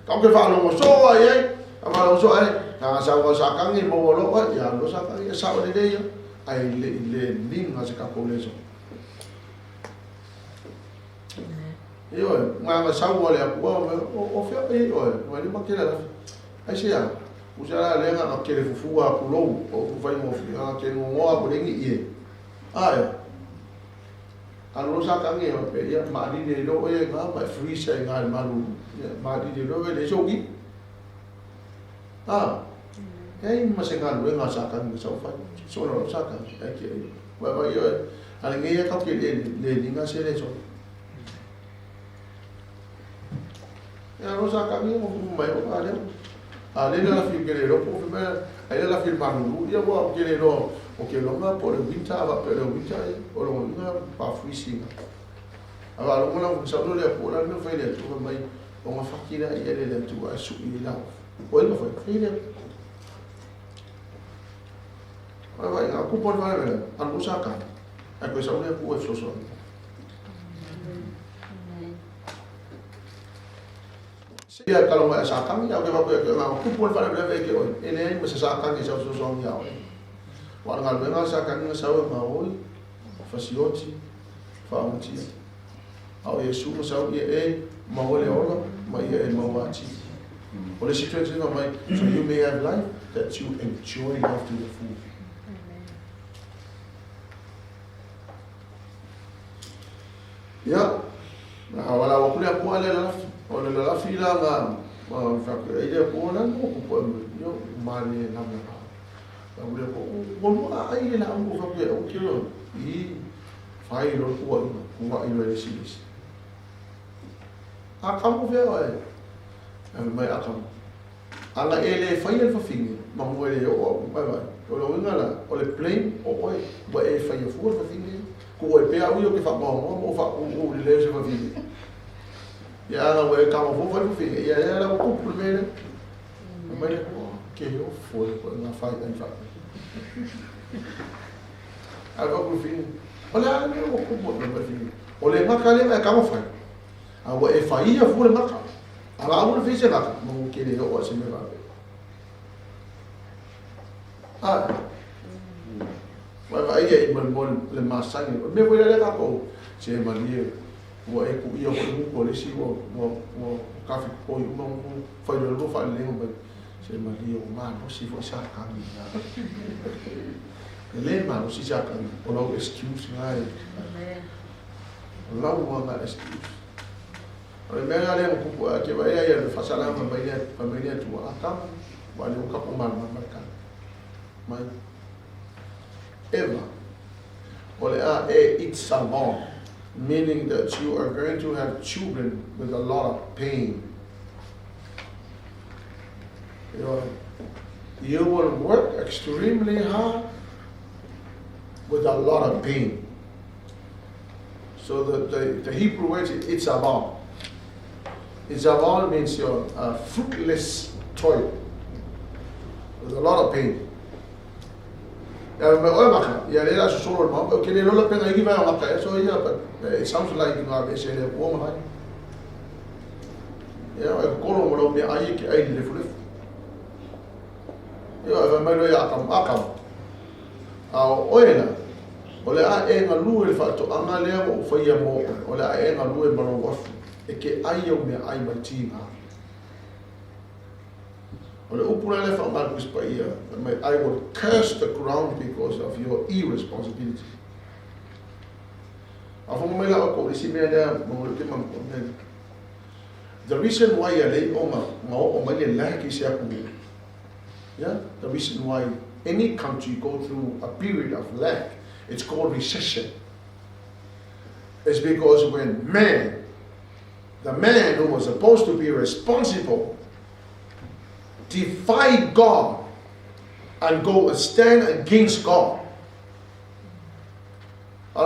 Tatou te faalogo soo lava i ai, faalogo soo ai, Na sa wa sa kangi mo lo wa ya lo sa kangi sa o le le ya ai le le ninga se ka ko le so. Ioe, ma sau o le akua o fea e oe, ma ni makela la. Ai se ya, usa la le nga ke le fufu a kulou o ku fai mo fi a ke ngo a ku lengi ie. A e. A lo sa kangi o pe ia ma ni le lo e nga ma freezer nga le malu. Ma ni le lo e le sogi. A. Ei ma se nga lu nga sa kangi sa fa. So lo sa kangi ai ke. Wa wa yo a le ngi ka ke le le ni nga se le so. Ia lo sa kangi mo fu mai o ale. Ale la fi ke le lo po fi me ai la fi malulu ia wa ke le lo o ke lo nga po le winter va pe le winter o lo nga pa freezing. A va lo la sa lo le po la no fe le tu mai o nga fakira ia le le tu a su i la. O le fa fe le. Va va nga ku po va le a lo sa ka. A ko sa le ku e so so. Ia kalau nggak sakang ya oke bapak ya nggak kumpul pada berapa ke oi ini mesti sakang ya so so ya oi war ngal benga sakang ya sawe maoi fasioti faunti au Yesu sau ye e maole ola ma ye e mawati ole situation no mai so you may have life that you enjoy life to the full. Ya na wala wakulia kwa le la o le la fila nga fa ke ile ko na mo ko yo mare na na la ule ko ko mo ai le la mo fa ke o ke lo i fai lo ko ko i lo si si a ka mo ve e mai a ka ala ele fai el fa fingi ma mo ele o mai mai o lo nga la o le plane o oi ba e fai fu fa fingi ko e pe a u yo ke fa mo mo fa u le le se fa fingi. Ya la we ka mo fa fi ya ya la ko pu me me le ko ke yo foi ko na fa ai fa a ko fi ola me o ko mo me fi ole ma ka le ka mo fa a wa e fa ia fu le ma ka a la mo fi se ka mo ke le o se me va a wa va ia i mo le ma sa ni me voy a le ka ko se ma ni ua e ku ia ko ko le si ua ua ua kafi ko i mo fai lo lo fa le mo se ma li o ma no si fo sa ka ni na le ma no si sa ka ni o lo excuse ngai la ua na excuse o le mea le mo ku a ke vai ia fa sala ma mai le fa mai le tu a ka wa le ka ko ma ma ka mai eva o le a e it's a long, meaning that you are going to have children with a lot of pain. You know, you will work extremely hard with a lot of pain. So the Hebrew word is itzabal. Itzabal means your fruitless toil with a lot of pain. Ya me oye maka ya le la solo ma ke le lo pena iki va maka so ya but it sounds like you know se le ko ma ya e ko lo lo me ai ke ai le fu le ya va mai lo ya akam akam a oela o le a e nga lu le fa to anga le o fa ya mo o le a e nga lu e ma lo wa e ke ai o me ai ma tinga o le upuna le fa ma ku pa ia I will curse the ground because of your irresponsibility. The reason why yeah, the reason why any country go through a period of lack, it's called recession. It's because when man, the man who was supposed to be responsible, defied God and go and stand against God. I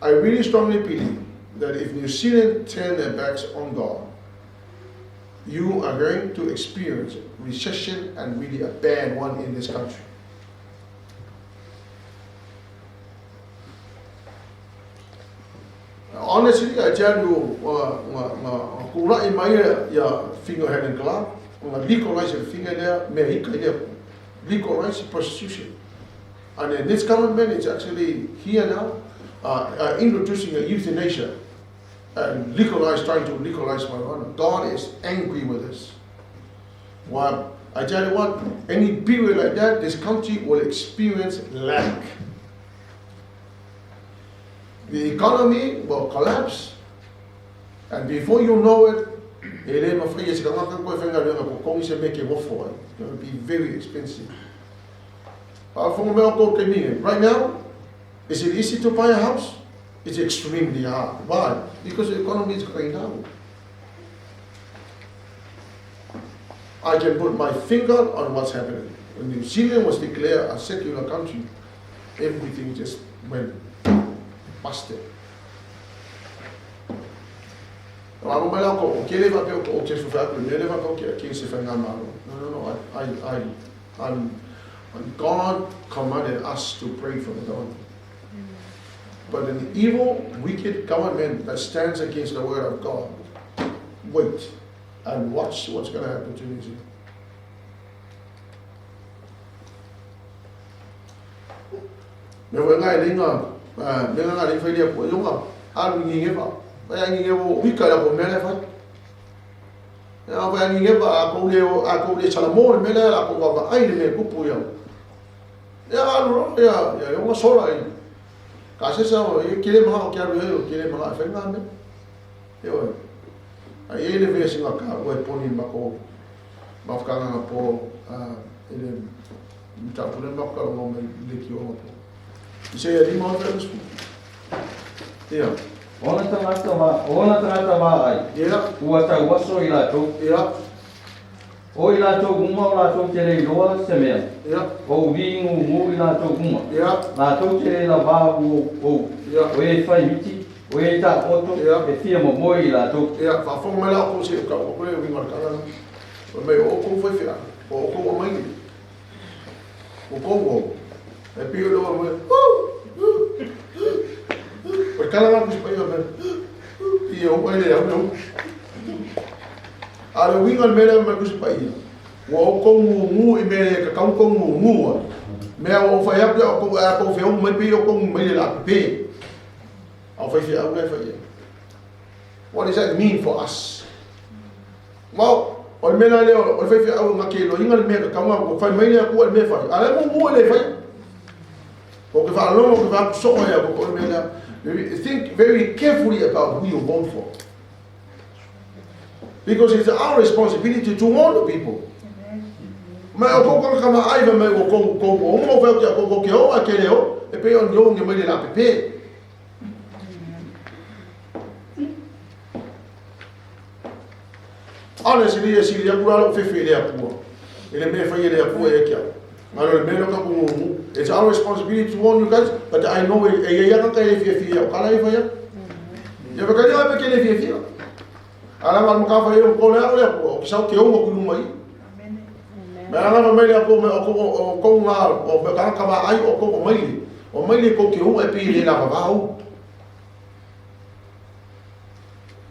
really strongly believe that if New Zealand turn their backs on God, you are going to experience recession and really a bad one in this country. Honestly, I tell you, finger head and glove. Ona legalize le finga lea mea ika i le legalize prostitution. And then this government is actually here now, introducing a euthanasia and legalize, trying to legalize marijuana. God is angry with us. Well, I tell you what, any period like that, this country will experience lack. The economy will collapse, and before you know it, e le mawhai e se kangaka koe whainga ko kongi se meke wofo ai. It's going to be very expensive. Right now, is it easy to buy a house? It's extremely hard. Why? Because the economy is going down. I can put my finger on what's happening. When New Zealand was declared a secular country, everything just went busted. No, no, God commanded us to pray for the government. But an evil, wicked government that stands against the word of God, wait and watch what's going to happen to New Zealand. Me wai ngai linga, me ngai linga whailia po yonga, alu ngi ngepa, wai angi ngepo wika la po mele whai. Ia wai angi ngepa a kou le chala mo mele la ko wa ai le me kupu ia. Ia alu ro ia ia yonga sola i. Ka se sa o kele maha o kia alu heo kele maha whai ngā me. Ia wai. Ai e le vesi ngā ka ue poni mako mafkanga ngā po ele mtapule maka ngā me le ki o ngā po. Isaia lima o te Ia. Ona tagata va ai. Ia. Ua tau aso i latou. Ia. O i latou uma o latou te le iloa se mea. Ia. O uvi ngumu i latou uma. Ia. Latou te le lavā o. Ia. O e whai miti. O e tā oto. Ia. E fia momoe i latou. Ia. Whaafonga mai lau kou se o ka o kore o winga kala. O mei o kou whai whia. O kou o maini. O kou o. E pio loa mai. O kala ngā kusi pai o mea. Ia o ai le au leo. A le winga le mele mai kusi pai ia. Ua o kou ngu i mele ka kau kou ngu ngu. Mea o whai apu o kou a kou whiau mai pi o kou mai le la pe. Au whai whiau le whai ia. What does that mean for us? Well, o le mea lea o le whai whiau ngā ke lo inga le mea ka kau ngā ko whai mai le aku le mea whai. A le ngu ngu le whai. O ke whaalongo ke whaaku soo ia ko le mea lea. Think very carefully about who you vote for. Because it's our responsibility to warn the people. Mai o kou kama aiva mai o kou kou o mo fai o kou ke o a ke leo e pe on yo ngi mai le la pepe. Honestly, e sili aku la fefe le apua. E le me fai le apua e kia. Ngalo le me lo ka ku. It's our responsibility to warn you guys, but I know e ia ka e fia fia o kala e fai. Ia ka le pe ke le fia fia. Ala ngal mo ka fai o ko le o apua o sa ke o mo ku mai. Me ala mai le apua me o ko o ko nga o me ka ka ai o ko o mai. O mai le ko ke o e pe le la va o.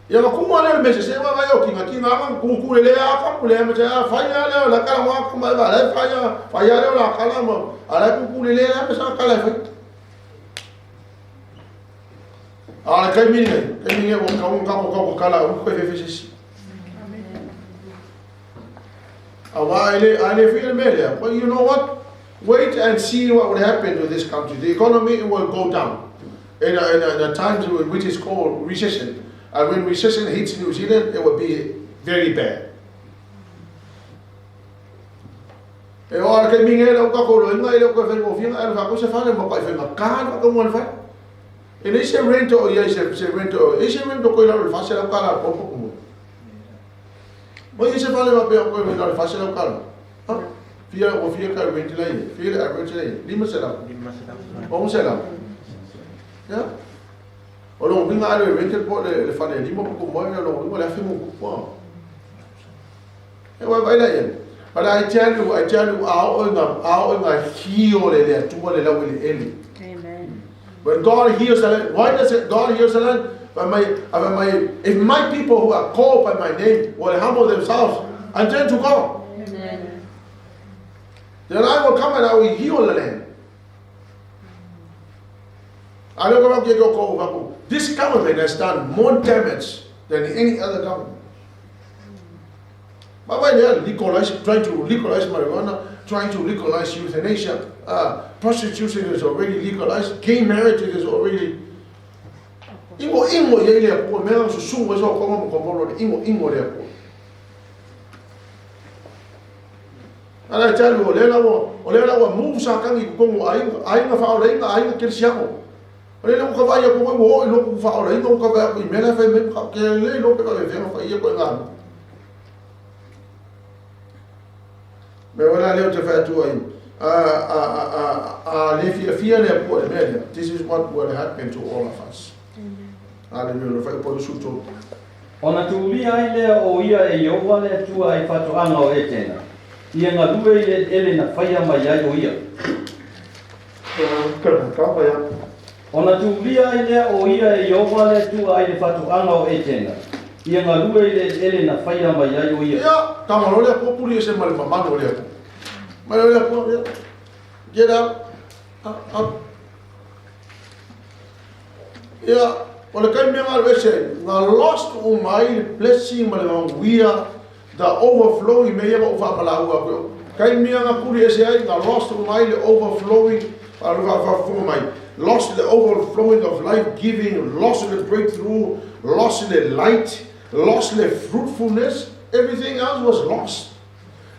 Ia ma kuma le me se wa vai o kinga kinga ma ku ku le a ka ku le me sa fa ya le la kala wa ku ma va le fa ya fa ya le la kala ma ala ku ku le le me sa kala fa ala kai mi ne o ka un ka ko kala o ko fe fe si a wa ele ale fi le me le. Well, you know what? Wait and see what will happen to this country. The economy will go down in a time which is called recession. And when recession hits New Zealand, it will be very bad. E o ara kei minge lau ka kolo inga ele ko whengo whinga ele whako se whane ma kai whenga kāna whaka ngwan whai. E nei se rento o ia se rento o e se rento koe lau le whase lau kāla popo kumu. Mo ia se whane ma pea koe lau le whase lau kāla. Ha? Fia o fia kai rento lai, fia le rento lai, lima se lau. O se lau. Ya? O longo winga ale rento po le whane lima popo mo ia longo winga le awhi mo kukua. E wai wai lai. But I tell you, ao inga heal le atua le lau le eli. Amen. When God heals the land, why does it, God heals the land? If my people who are called by my name will humble themselves I turn to God. Amen. Then I will come and I will heal the land. I don't go get your call. This government has done more damage than any other government. But why they are legalize, trying to legalize marijuana, trying to legalize euthanasia, prostitution is already legalized, gay marriage is already. Ingo ingo ye le ko me su su wo so ko mo ko mo lo ingo ingo le ko. And I tell you, o le la wo move sa kangi ko ngo ai ai nga fa o le nga ai nga kelsiamo. O le ko va ia ko wo lo ko fa o le ngo ko va i me la fa me ka ke le lo pe ka le fa ia ko nga. Me wala le o te fa tu ai. A le fia fia le po le me. This is what will happen to all of us. Hallelujah. Fa po su to. Ona tuulia ai lea o ia e Iowa le Atua ai fatoaga o Etena. Ia galue i le eleele na faia mai ai o ia. Ka ka ya. Ona tuulia ai lea o ia e Iowa le Atua ai le fatoaga o Etena. Ia galue i le eleele na faia mai ai o ia. Ia, ka malo le po puri se male mamano le po. Malo le po ya. Get up. Up, up. Ia, o le kai mea ngā ese, ngā lost o mai blessing ma le manuia, the overflowing me ia o whaamalau a koe. Kai mea ngā kuri ese ai, ngā lost o mai le overflowing, a le whaafo mai. Lost the overflowing of life giving, lost the breakthrough, lost the light, lost the fruitfulness. Everything else was lost.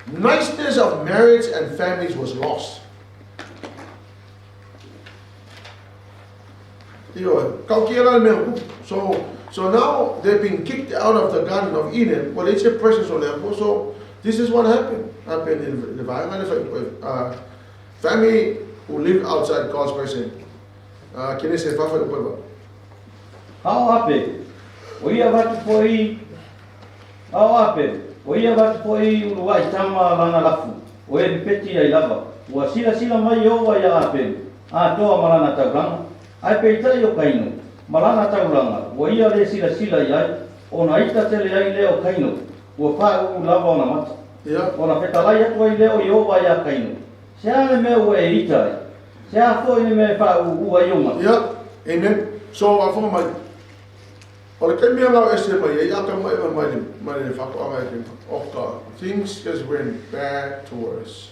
Niceness of marriage and families was lost. So now they've been kicked out of the Garden of Eden. Well, it's a presence of them. So this is what happened. Happened in the family who lived outside God's presence. Can you say Fafa? Ao ape, o ia vatu foi. Ao ape, o ia vatu foi uluai tama lana lafu. O e peti ai lava. Ua sila sila mai Iowa ia ape. A toa malana taulanga. Ai peitai o Kaino, malana taulanga, ua ia le sila sila i ai, o na ita tele ai lea o Kaino, ua pā uu lava o na mata. Yeah. O na fetalai atu ai lea o Iowa ia Kaino. Se a le mea ua e ita ai, se a foi le mea e pā uu ai o mata. Yeah. Amen. So I found my o le kaimea lau ese mai ai aka mai mai mai le whakoanga e te oka. Things just went bad to worse.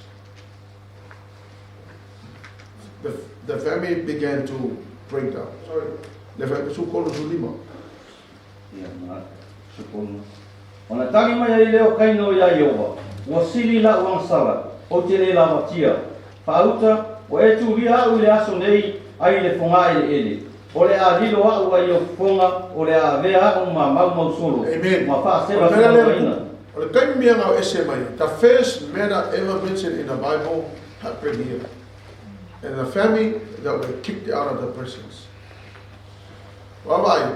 The family began to break down. Sorry. Le family su kolo su lima. Ia, na, sukonu. O na tagi mai ai lea o Kaino ia Iowa, ua sili la uangsala, o te le lavatia. Whaauta, o e tuulia au i le aso nei, ai le fonga ele ele. O le a lilo au ai o fonga, o le a avea au ma mau mau solo. Amen. Ma whaasera O le mea lea ina. O le kaimea ngau ese mai, the first matter ever mentioned in the Bible happened here. And the family that were kicked out of the presence. Wabai.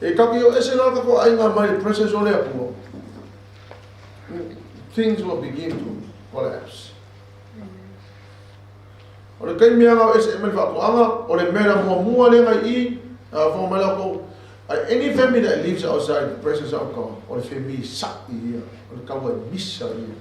E kaki o ese la ko ai ngā mai presence o le apua. Things will begin to collapse. O le kaimea ngau ese mai whakoanga, o le mea mua mua le ngai i, whango mai ko, any family that lives outside the presence of God, o le family sak i ia, o le kaua misa ia.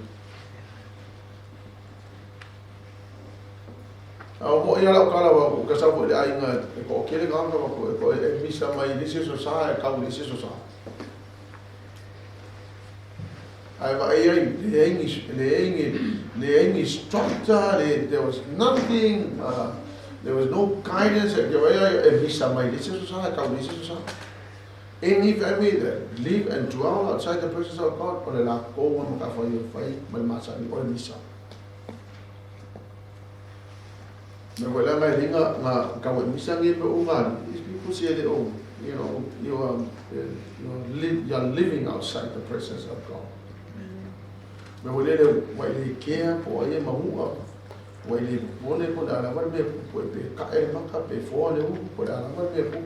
A mo ia lau kala wa ka sa le ai nga e ko kele ka ka ko e ko e misa mai le se so sa e ka le se so sa. Ai va ai ai le ai structure, there was nothing, there was no guidance e ke vai e misa mai le se so sa ka le se so sa. Any family that live and dwell outside the presence of God, o le la ko wa mo ka fa yo fai mal masa ni o le misa. Me wala ngai linga nga ka wa misa ngi pe unga. These people say they oh, you know, you are living outside the presence of God. Me wala le wa le kea po ai mahua. Wa le bone po la wa me po pe ka e maka pe fo le u po la wa me po.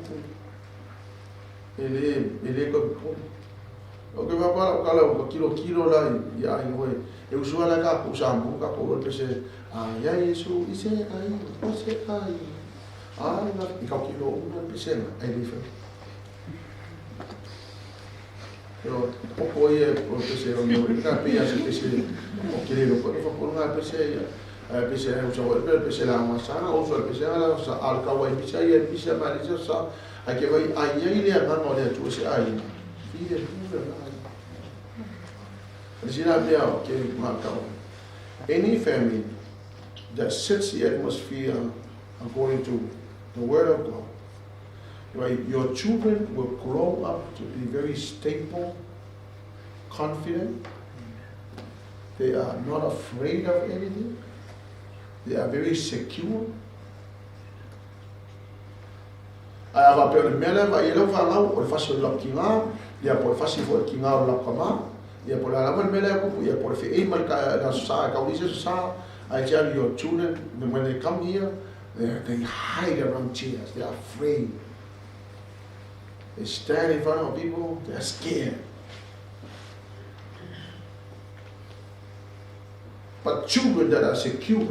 Ele ko po. O ke va pa ka la ko kilo kilo la ya ai hoe. E usua la ka ku sa mu ka ko pe se a ya Yesu i se ai o se ai. Ai na i ka kilo una pe se ai li fa. Ioe, popo ia o le pese o le ka pe ia se pese o ke le ko fa ko nga pese ia. A pese e usa o le pese la ma sa o so le pese la sa al ka wai pisa ia pisa ma le sa a ke vai a ia ile nga no le tu se ai. Fi le fu le na. Le sina mea o ke ma ka. Any family that sets the atmosphere according to the word of God, right, your children will grow up to be very stable, confident. They are not afraid of anything. They are very secure. Ae a faapea o le mea lea e vaai ai lau fanau, o le fasi o le lapu kiga, ia po o le fasi foi o le kiga o le lapu kama, ia po o le a lava le mea lea e kupu, ia po o le feei ma le le aso sa e kaulisi aso sa. I tell your children, when they come here, they hide around chairs, they are afraid. They stand in front of people, they are scared. But children that are secure,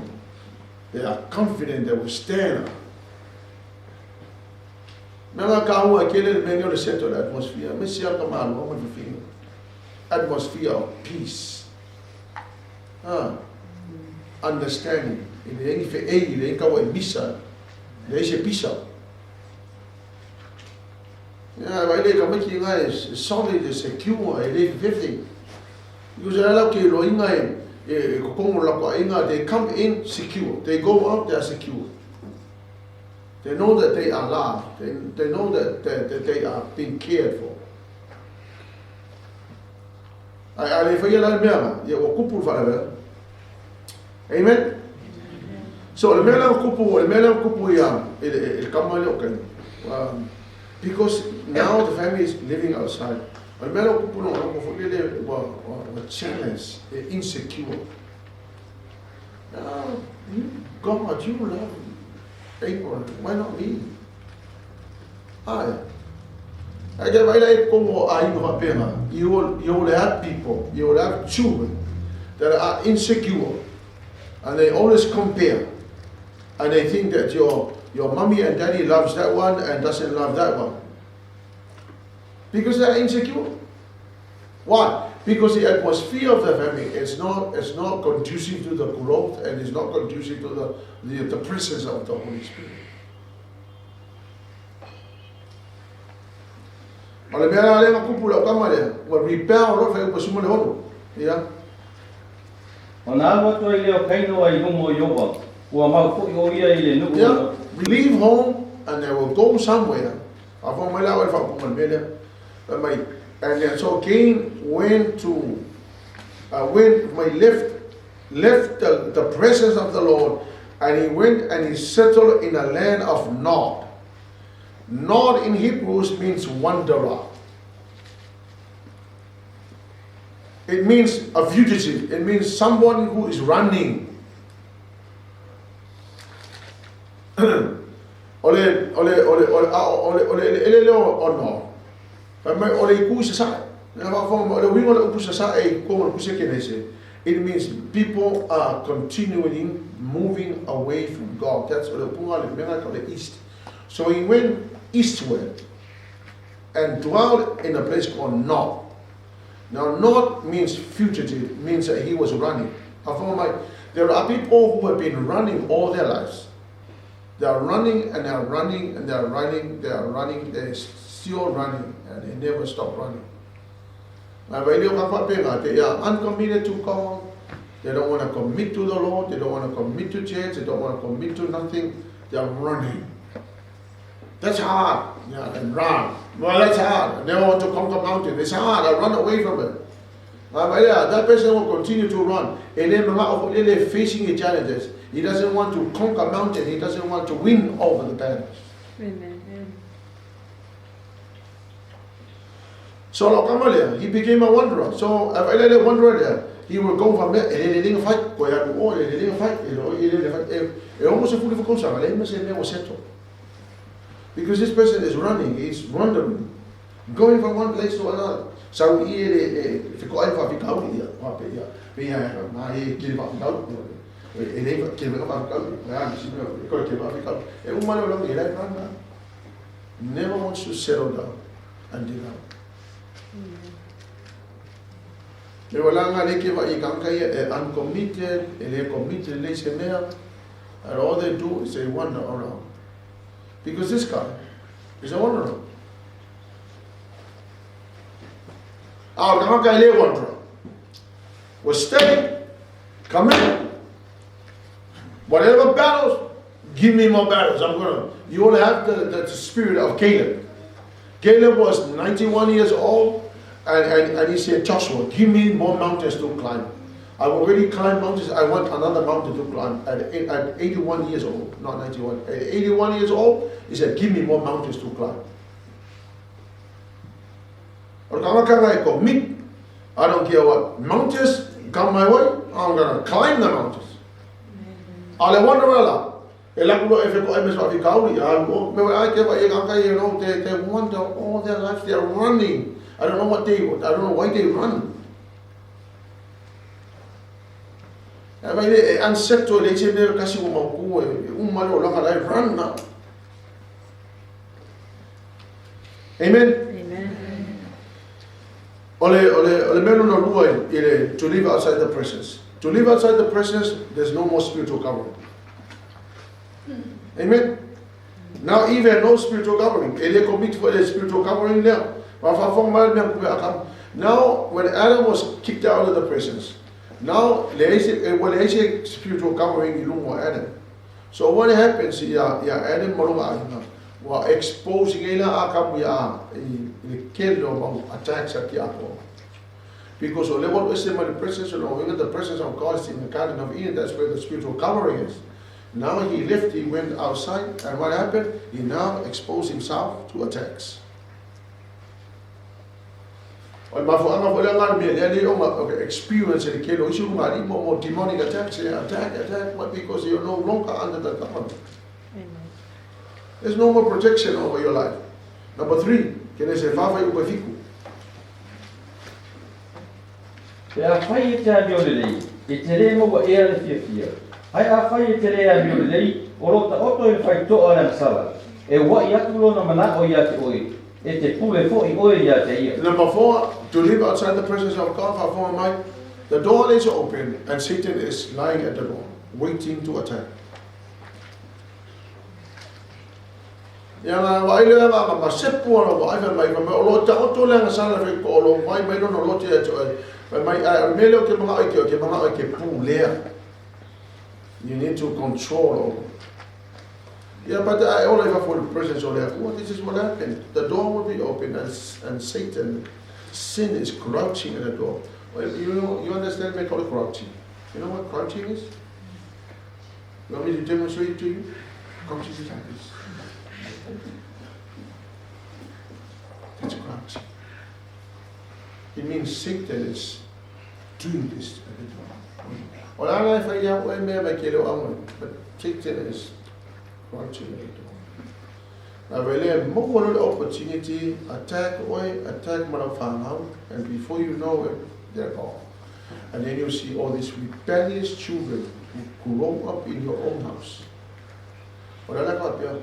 they are confident, they will stand up. Mea nga kāua e kele le mea o le set o le atmosphere, me sia ka malo ma le atmosphere of peace. Understanding. I le engi fe ei, i le engi kaua e misa, le se pisa. Ia, vai le ka maiki nga e solid, e secure, e le fifty. Because e ala ke lo inga e kokongo la ko inga, they come in secure. They go out, they are secure. They know that they are loved. They know that they are being cared for. Ai a le whaia la mea nga, ia ua kupu le wharawera. Amen? So, le mea lea kupu, le mea lea kupu ia, e le kama le o kai. Because now the family is living outside. O le mea lea kupu no, no, fo le ua challenge, insecure. Now, you, God, you love April, why not me? Ai. Ai te vai lai kongo a ingo whapenga. You will have people, you will have children that are insecure. And they always compare. And they think that your mommy and daddy loves that one and doesn't love that one. Because they are insecure. Why? Because the atmosphere of the family is not conducive to the growth and is not conducive to the presence of the Holy Spirit. O le mea lea kupu lau kama lea, ua rebel lo whai upasuma le hono. Ia. O nā alu atu ai lea o Kaino ai luma o Iova, ua mau foi o ia i le nu'u. Yeah. Leave home and they will go somewhere. A fo mai lau e whapunga le mea lea. And then so Cain went to, left the presence of the Lord, and he went and he settled in a land of Nod. Nod in Hebrews means wanderer. It means a fugitive. It means someone who is running. Ole ole ole ole ole ole ele le o no. Mai ole ku se sa. Na va fo ole wingo le upu se sa e ko mo puse ke nese. It means people are continually moving away from God. That's ole upunga le menga ko le east. So he went eastward and dwelled in a place called Nod. Now, Nod means fugitive, means that he was running. There are people who have been running all their lives. They are running and they are running and they are running, they are running, they are still running and they never stop running. They are uncommitted to God. They don't want to commit to the Lord. They don't want to commit to church. They don't want to commit to nothing. They are running. That's hard. Yeah, and run. Well, that's hard. I never want to conquer mountain. It's hard. I run away from it. That person will continue to run. And then facing the challenges. He doesn't want to conquer mountain. He doesn't want to win over the battles. Amen. So he became a wanderer. So if wanderer, he will go from there. Because this person is running, he's wandering, going from one place to another. So he never wants to settle down and develop. Me wala nga le ke wa i kangka ia e uncommitted, e le committed le se mea. And all they do is they wander around. Because this guy is a wanderer. A o kangaka e le wanderer. Was steady, commit. Whatever battles, give me more battles. I'm gonna. You will have the spirit of Caleb. Caleb was 91 years old, and he said, Joshua, give me more mountains to climb. I've already climbed mountains. I want another mountain to climb. At 81 years old, not 91, at 81 years old, he said, give me more mountains to climb. O le kangaka e commit. I don't care what mountains come my way, I'm gonna climb the mountains. A le wanderer la, e laku loa e feko ai me sa fikauli, a o me ai ke va e kanga they wander all their lives, they are running. I don't know what they, I don't know why they run. E vai le e unsettled le se me kasi o mau ku e umma le olanga lai run now. Amen. Amen. O le mea lona lua i le to live outside the presence. To live outside the presence, there's no more spiritual covering. Amen. Now even no spiritual covering. E le commit for the spiritual covering lea. Ma faafofoga mai le mea kupe akam. Now, when Adam was kicked out of the presence, now le ese e le ese spiritual covering i luga o Adam. So what happens ia Adam ma lona aiga ua exposing ai la akamu ia i le kele o mau attacks a tiapo. Because o le wa ese ma the presence of the presence of God is in the Garden of Eden, that's where the spiritual covering is. Now he left, he went outside, and what happened? He now exposed himself to attacks. O le mafuaaga foi lea lena mea lea lea ona okay, experience e le kele o isi ulugalii mo demonic attacks, attack, attack, what? Because you're no longer under the covenant. Amen. There's no more protection over your life. Number 3, Kenese 4 fuaiupu 7. Pe afai e te amio lelei, e te lē maua ea le fiafia. Ae afai e te lē amio lelei, o loo taoto i le faitoa o le agasala. E ua'i atu lona mana'o iā te oe, e te pule fo'i oe iā te ia. Number 4, to live outside the presence of God, faafofoga mai, the door is open and Satan is lying at the door, waiting to attack. Ia na vaai lea nga ma sepu ana wa ai mai mai o lo taoto le agasala fe ko lo mai mai no lo te atu ai. Mai mai ai me le o ke manga ai ke o ke manga ai ke pu lea. You need to control over. Yeah, but I only have for the presence of the well, this is what happened. The door will be open and Satan, sin is crouching at the door. Well, you know, you understand me call it crouching. You know what crouching is? You want me to demonstrate it to you? Crouching is like this. That's crouching. It means Satan is doing this at the door. O la la fa ia o me me ke le o but Satan is crouching at the door. Na vele mo le opportunity attack oe, attack ma lau fanau, and before you know it, they're gone. And then you see all these rebellious children who grow up in your own house. O la la ka pia,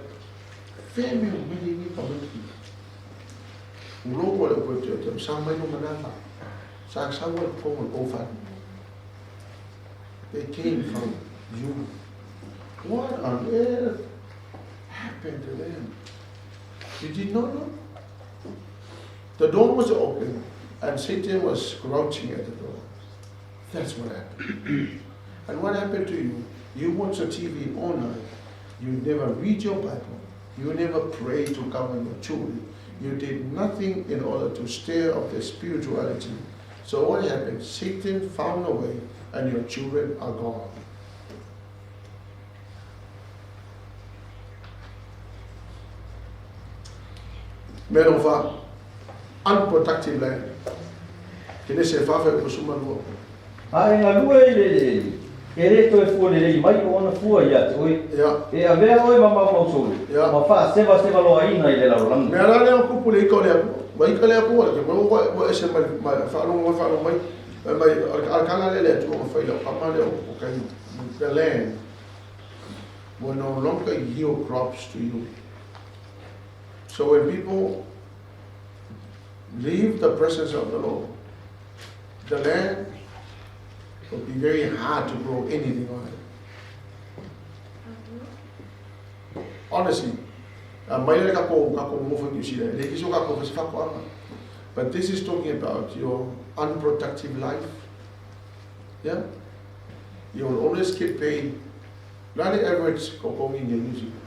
fe me o mele ni pa meki. Ulo mo le ko te te sa mai no manaka. Sa sa wa ko mo o fa. They came from you. What on earth happened to them? You did not know? The door was open and Satan was crouching at the door. That's what happened. And what happened to you? You watch the TV all night. You never read your Bible. You never pray to cover your children. You did nothing in order to stir up their spirituality. So what happened? Satan found a way and your children are gone. Mea lona fa, unproductive land. Kenese 4 fuaiupu 12. A e galue i le eleele, e lē toe fua lelei mai o ona fua iā te oe. E avea oe ma maumausolo, ma faasevasevaloaina i le lalolagi. Mea la lea o kupu le ika o le Atua. Ua ika le Atua le ke ua ua ese mai mai faalogo mai faalogo mai mai o le kala lea le Atua ma fai lau kama lea o Kaina. The land will no longer yield crops to you. So when people leave the presence of the Lord, The land will be very hard to grow anything on it. Honestly, mai le kako ngofo New Zealand, le kiso kako fasi. But this is talking about your unproductive life. Yeah? You will always get paid, not the average kokongi in New Zealand.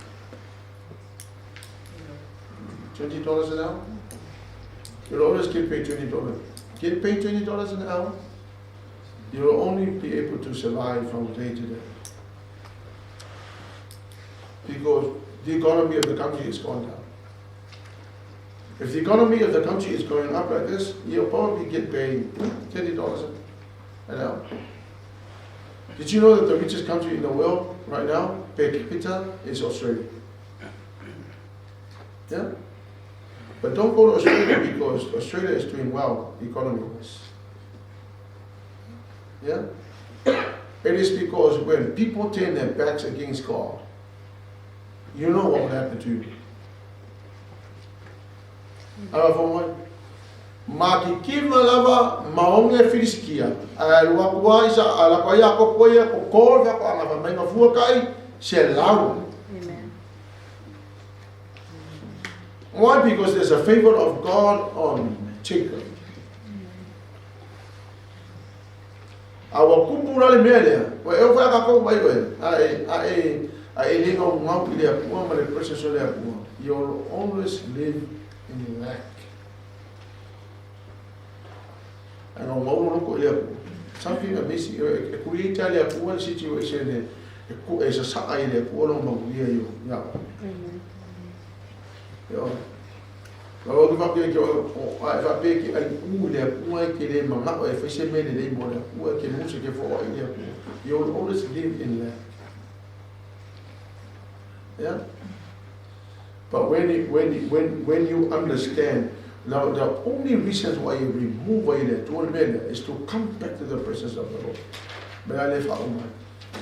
$20 an hour? You'll always get paid $20. Get paid $20 an hour, you'll only be able to survive from day to day. Because the economy of the country is gone down. If the economy of the country is going up like this, you'll probably get paid $30 an hour. Did you know that the richest country in the world right now, per capita, is Australia? Yeah? But don't go to Australia because Australia is doing well economy-wise. Yeah? It is because when people turn their backs against God, you know what will happen to you. Ala ma ki kiva lava maonge filisikia. A lua kua isa ala ko ia ko koia ko kol fa ko anga mai mafua kai se lau. Amen. Why? Because there's a favor of God on Jacob. Awa kupu la le mea lea. Wa e o ka ko mai oe. A e a e a e le ngau ngau i le apua ma le precious o le apua. You'll always live in lack. A ngau ngau loko i le apua. Something amazing. E create le apua le situation e e ku e sa sa ai le apua lo mau ia yo. Ya. Amen. Yo. La o va ke o a va pe ke ai u le apua ke le manga o e fe se me le mo le apua ke mo se ke fo ai le apua. You will always live in lack. Yeah? But when you understand, now the only reason why you remove is to come back to the presence of the Lord.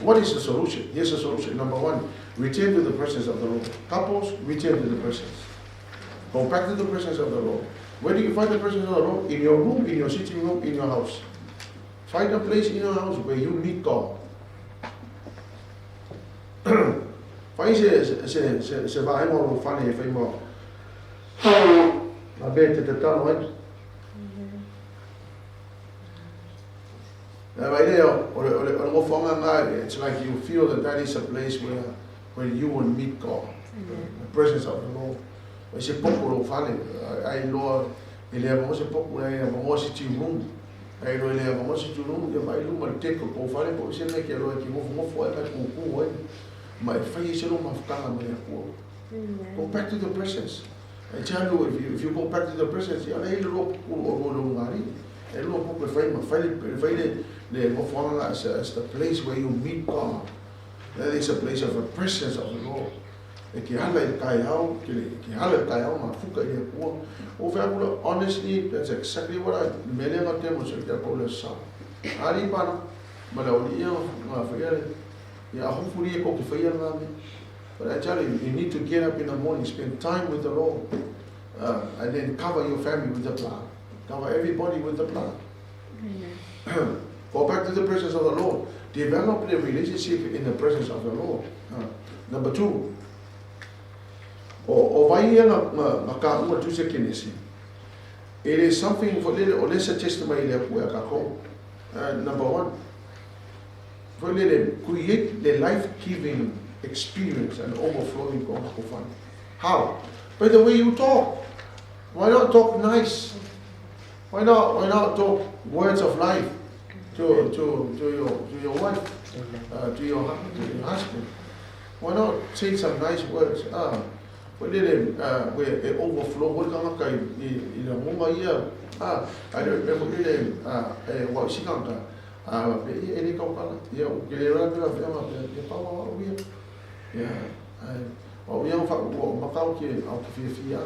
What is the solution? Here's the solution. Number one, return to the presence of the Lord. Couples, return to the presence. Go back to the presence of the Lord. Where do you find the presence of the Lord? In your room, in your sitting room, in your house. Find a place in your house where you meet God. Fai se se se se va mo lo fane fai mo. Ma be te te talo ai. Na vai le o o le o mo fonga nga, it's like you feel that that is a place where you will meet God. The presence of the Lord. O se poco lo fane ai lo ele mo se poco ai mo se ti room. Ai lo ele mo se ti room ke vai lu ma te ko ko fane po se me ke lo ki mo mo fo ai ku ku ai. Ma e fai se lo mafukanga mo le ko. Go back to the presence. I tell you, if you go back to the presence, ya le lo ku o lo ngari. E lo po fai ma fai fai le le mo fonga as the place where you meet God. That is a place of the presence of the Lord. E ke hala i kai au, ke hala i kai au ma fuka i le kua. O whea kula, honestly, that's exactly what I mele ngā te mo se kia kau le sa. Ari pana, ma le oli ia ngā whaia le, ia hopefully e koki whaia ngā me. But I tell you, you need to get up in the morning, spend time with the Lord, and then cover your family with the blood. Cover everybody with the blood. Amen. Go back to the presence of the Lord. Develop the relationship in the presence of the Lord. Number two, o vai ia nga ka ua tu se kenesi. It is something for lele o lesa testimony le apua ka ko. Number one, for lele create the life-giving experience and overflowing ko ngakofan. How? By the way you talk. Why not talk nice? Why not talk words of life to your wife, to your husband? Why not say some nice words? Where it overflow, what ka i la monga ia. I don't remember ile wa sikanga. Pe ia ele kau kala. Ia o ke le ra pe ma pe pa wa o ia. Ia o ia fa o makau ke au ke fia.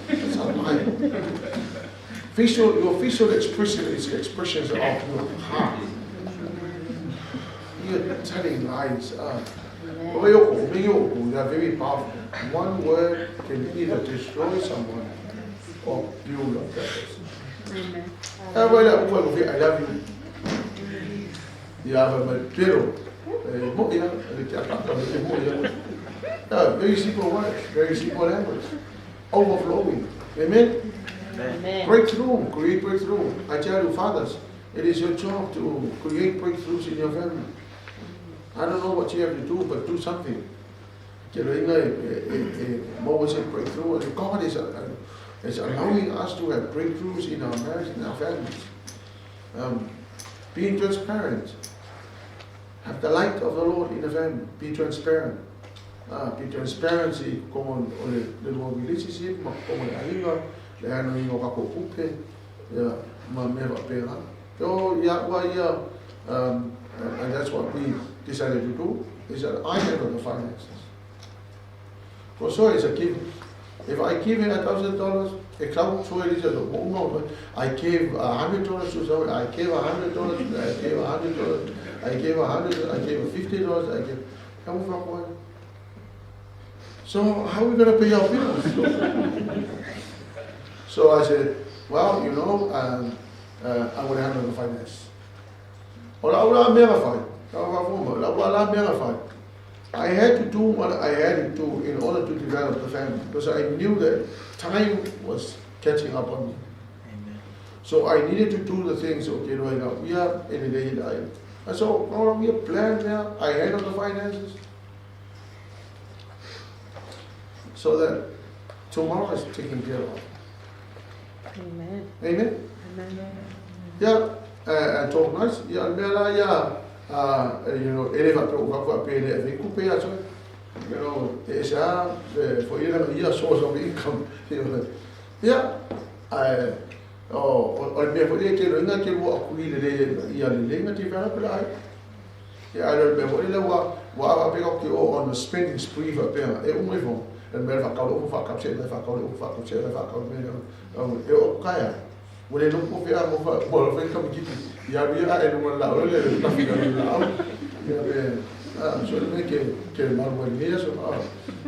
That's a lie. Your facial expression is expressions of your heart. You're telling lies. They are very powerful. One word can either destroy someone or build up that person. Amen. I love you. Ia mai pero mo ia le te akaka le mo ia. Very simple words, very simple language. Overflowing. Amen? Amen. Breakthrough, create breakthrough. I tell you, fathers, it is your job to create breakthroughs in your family. I don't know what you have to do, but do something. Breakthrough. And God is allowing us to have breakthroughs in our marriage and our families. Being transparent. Have the light of the Lord in the family. Be transparent. Be transparency. Come on, the relationship, and that's what we decided to do, is that I handle the finances. For so it's a given. If I give him $1,000, I gave $100 to someone, I gave $100, I gave $100, I gave $100, I gave $50, I gave. So how are we going to pay our bills? So I said, well, you know, I'm going to handle the finance. I had to do what I had to do in order to develop the family, because I knew that time was catching up on me. Amen. So I needed to do the things, okay, right now. We are in a day. And so we have planned now. I handle the finances. So that tomorrow is taken care of. Amen. Amen? Amen. Yeah, and talk nice. Yeah, yeah. You know, you know, it's for you a source of income. Yeah, I oh, yeah, I don't remember what on the spending spree for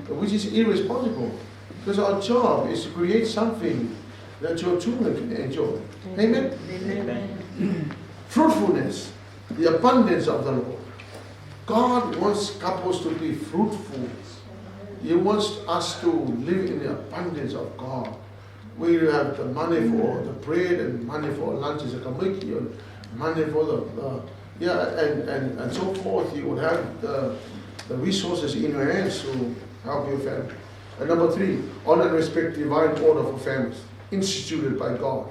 which is irresponsible, because our job is to create something that your children can enjoy. Amen? Amen. Fruitfulness, the abundance of the Lord. God wants couples to be fruitful. He wants us to live in the abundance of God. We have the money for the bread and money for lunches and money for the yeah, and so forth. You would have the resources in your hands to help your family. And number 3, honor and respect divine order for families, instituted by God.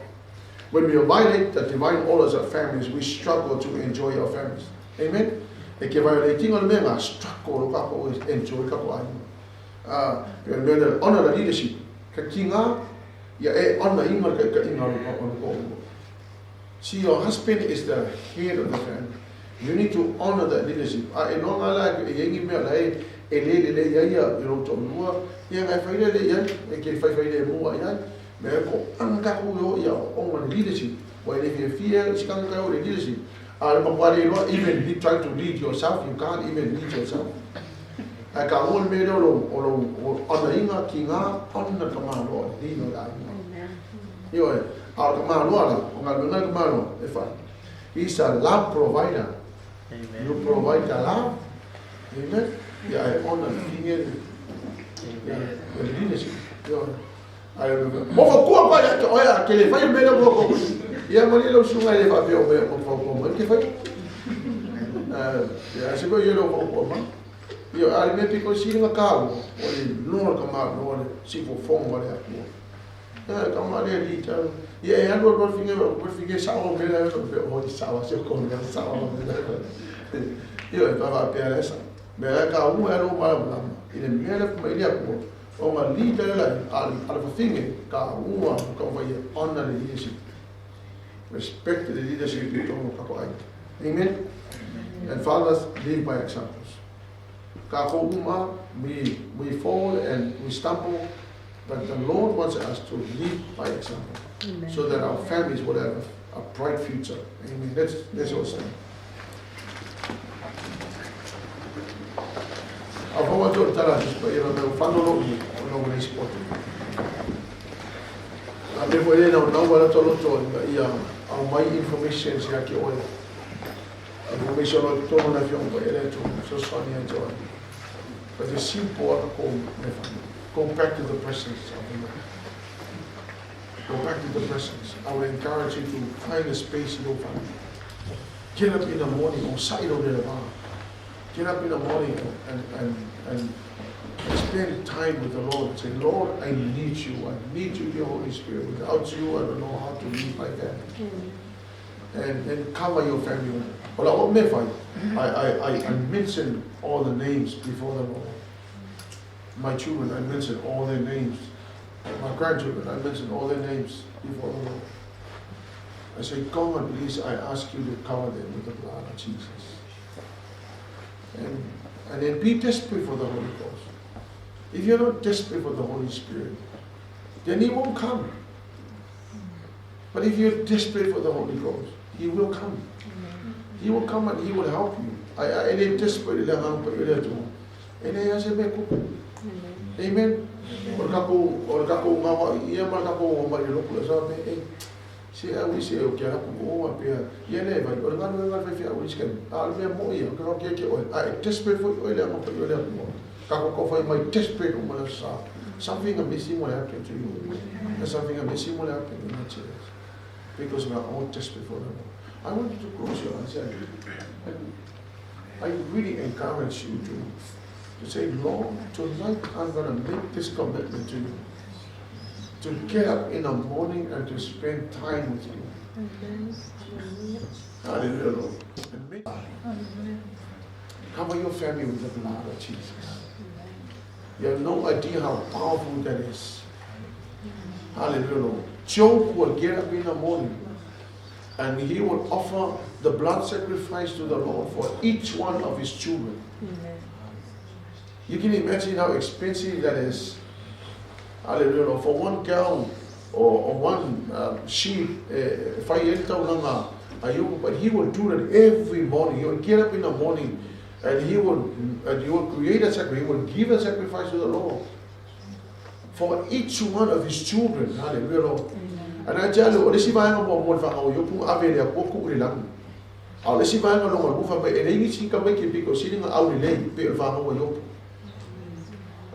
When we violate the divine orders of families, we struggle to enjoy our families. Amen? E ke violating on me struggle to enjoy ka ko ai. Honor the leadership. Ka kinga ya e honor inga ka inga ko. See, your husband is the head of the family. You need to honor that leadership. E no ngala e yengi me la e le le ya ya ro to mua ya ngai fai le ya e ke fai fai le mua ya me ko anga ku yo ya on leadership. Wa le fia sikanga ka o leadership. Even you try to lead yourself, you can't even lead yourself. I ka o me ro o ona inga ki nga ona ka malo ni no la. Yo e a ka malo la o nga nga ka malo e fa. He's a love provider. Amen. You provide the love. Amen. Yeah, I honor the Amen. The leadership. Yo. I mo fa ku pa ya to ya ke le fa me le mo ko. Ya mo le lo sunga le fa be o me mo fa ko mo ke fa. Ya se ko yo lo ko ma. Yo a me pi ko si nga ka o le no ka ma no le si fo fo mo le ko. Ya ka ma le li ta. Ya ya lo lo finge lo finge sa o me la lo be o sa wa se ko me sa wa me la. Yo e pa va pe ala sa. Me ka u e lo ma la. Ile me le ma ile ko. O ma li ta la al fa finge ka u ka va ye honor the leadership. Respect the leadership. Amen. And fathers, live by examples. We fall and we stumble, but the Lord wants us to live by example. Amen. So that our families will have a bright future. Amen. Let's all stand. A me foi le nau nau ala tolo to ia au mai information si ake oe. Information o tolo na fionga pa ele tu so swani ai to. But the simple ala ko me fa. Go back to the presence of the Lord. Go back to the presence. I would encourage you to find a space in your family. Get up in the morning or side of the bar. Get up in the morning and spend time with the Lord and say, Lord, I need you. I need you, dear Holy Spirit. Without you, I don't know how to live my family. And then cover your family. Well, I mention all the names before the Lord. My children, I mention all their names. My grandchildren, I mention all their names before the Lord. I say, God, please, I ask you to cover them with the blood of Jesus. And then be desperate for the Holy Ghost. If you're not desperate for the Holy Spirit, then He won't come. But if you're desperate for the Holy Ghost, He will come. He will come and He will help you. I am desperate. Amen. Se au se o kia rapu o a pea ia le vai o ngā ngā whai au iskan a le mo ia ka ke ke o I desperate for oile ma pa oile mo ka ko ko whai mai desperate o mana sa something amazing will happen to you. There's something amazing will happen in the church because we are all desperate for the Lord. I want you to close your eyes and I really encourage you to say, Lord, tonight I'm going to make this commitment to you. To get up in the morning and to spend time with you. Hallelujah, Lord. And make, cover your family with the blood of Jesus. You have no idea how powerful that is. Hallelujah, Lord. Job will get up in the morning and he will offer the blood sacrifice to the Lord for each one of his children. You can imagine how expensive that is. Hallelujah. Lord. For one cow or one sheep, but he will do that every morning. He will get up in the morning and he will create a sacrifice. He will give a sacrifice to the Lord for each one of his children. Hallelujah, Lord. And I tell you,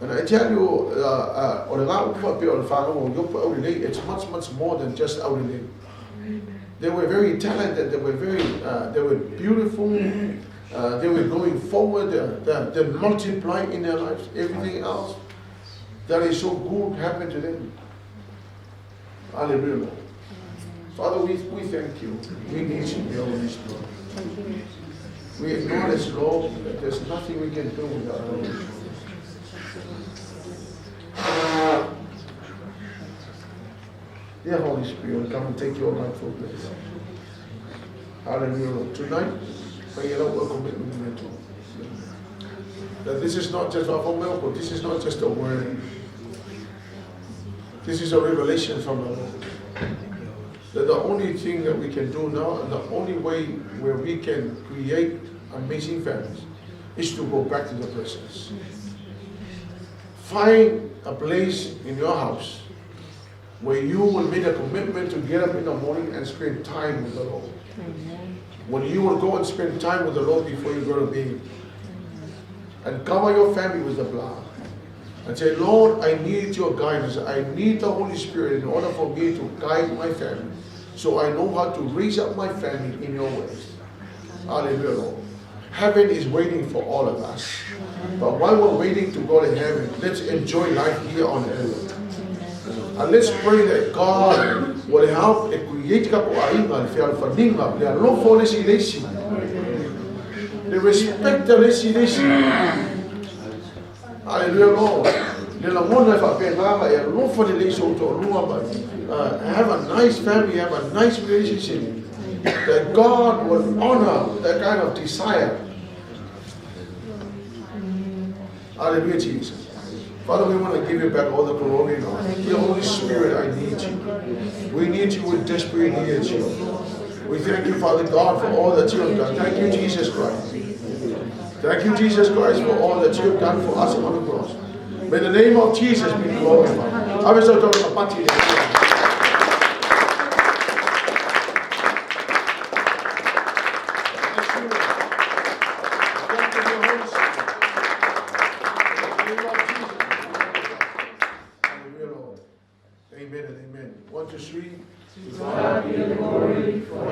and I tell you, it's much, much more than just aulilei. They were very talented. They were very, they were beautiful. They were going forward. They multiplied in their lives. Everything else that is so good happened to them. Hallelujah. Father, we thank you. We need you, dear Holy Spirit. We acknowledge, Lord, that there's nothing we can do without the Holy Spirit. Dear Holy Spirit, come and take your rightful place. Hallelujah. Tonight, commitment that this is not just a this is not just a word. This is a revelation from the Lord. That the only thing that we can do now and the only way where we can create amazing families is to go back to the presence. Find a place in your house where you will make a commitment to get up in the morning and spend time with the Lord. Amen. When you will go and spend time with the Lord before you go to bed. And cover your family with the blood. And say, Lord, I need your guidance. I need the Holy Spirit in order for me to guide my family. So I know how to raise up my family in your ways. Hallelujah, Lord. Heaven is waiting for all of us. But while we're waiting to go to heaven, let's enjoy life here on earth. And let's pray that God will help and create the respect the lesi. Hallelujah, Lord. Have a nice family, have a nice relationship. That God will honor that kind of desire. Hallelujah, Jesus. Father, we want to give you back all the glory and honor. Dear Holy Spirit, I need you. We need you, we desperately need you. We thank you, Father God, for all that you have done. Thank you, Jesus Christ. Thank you, Jesus Christ, for all that you have done for us on the cross. May the name of Jesus be glorified. Amen and amen. 1, 2, 3. To God be the glory forever.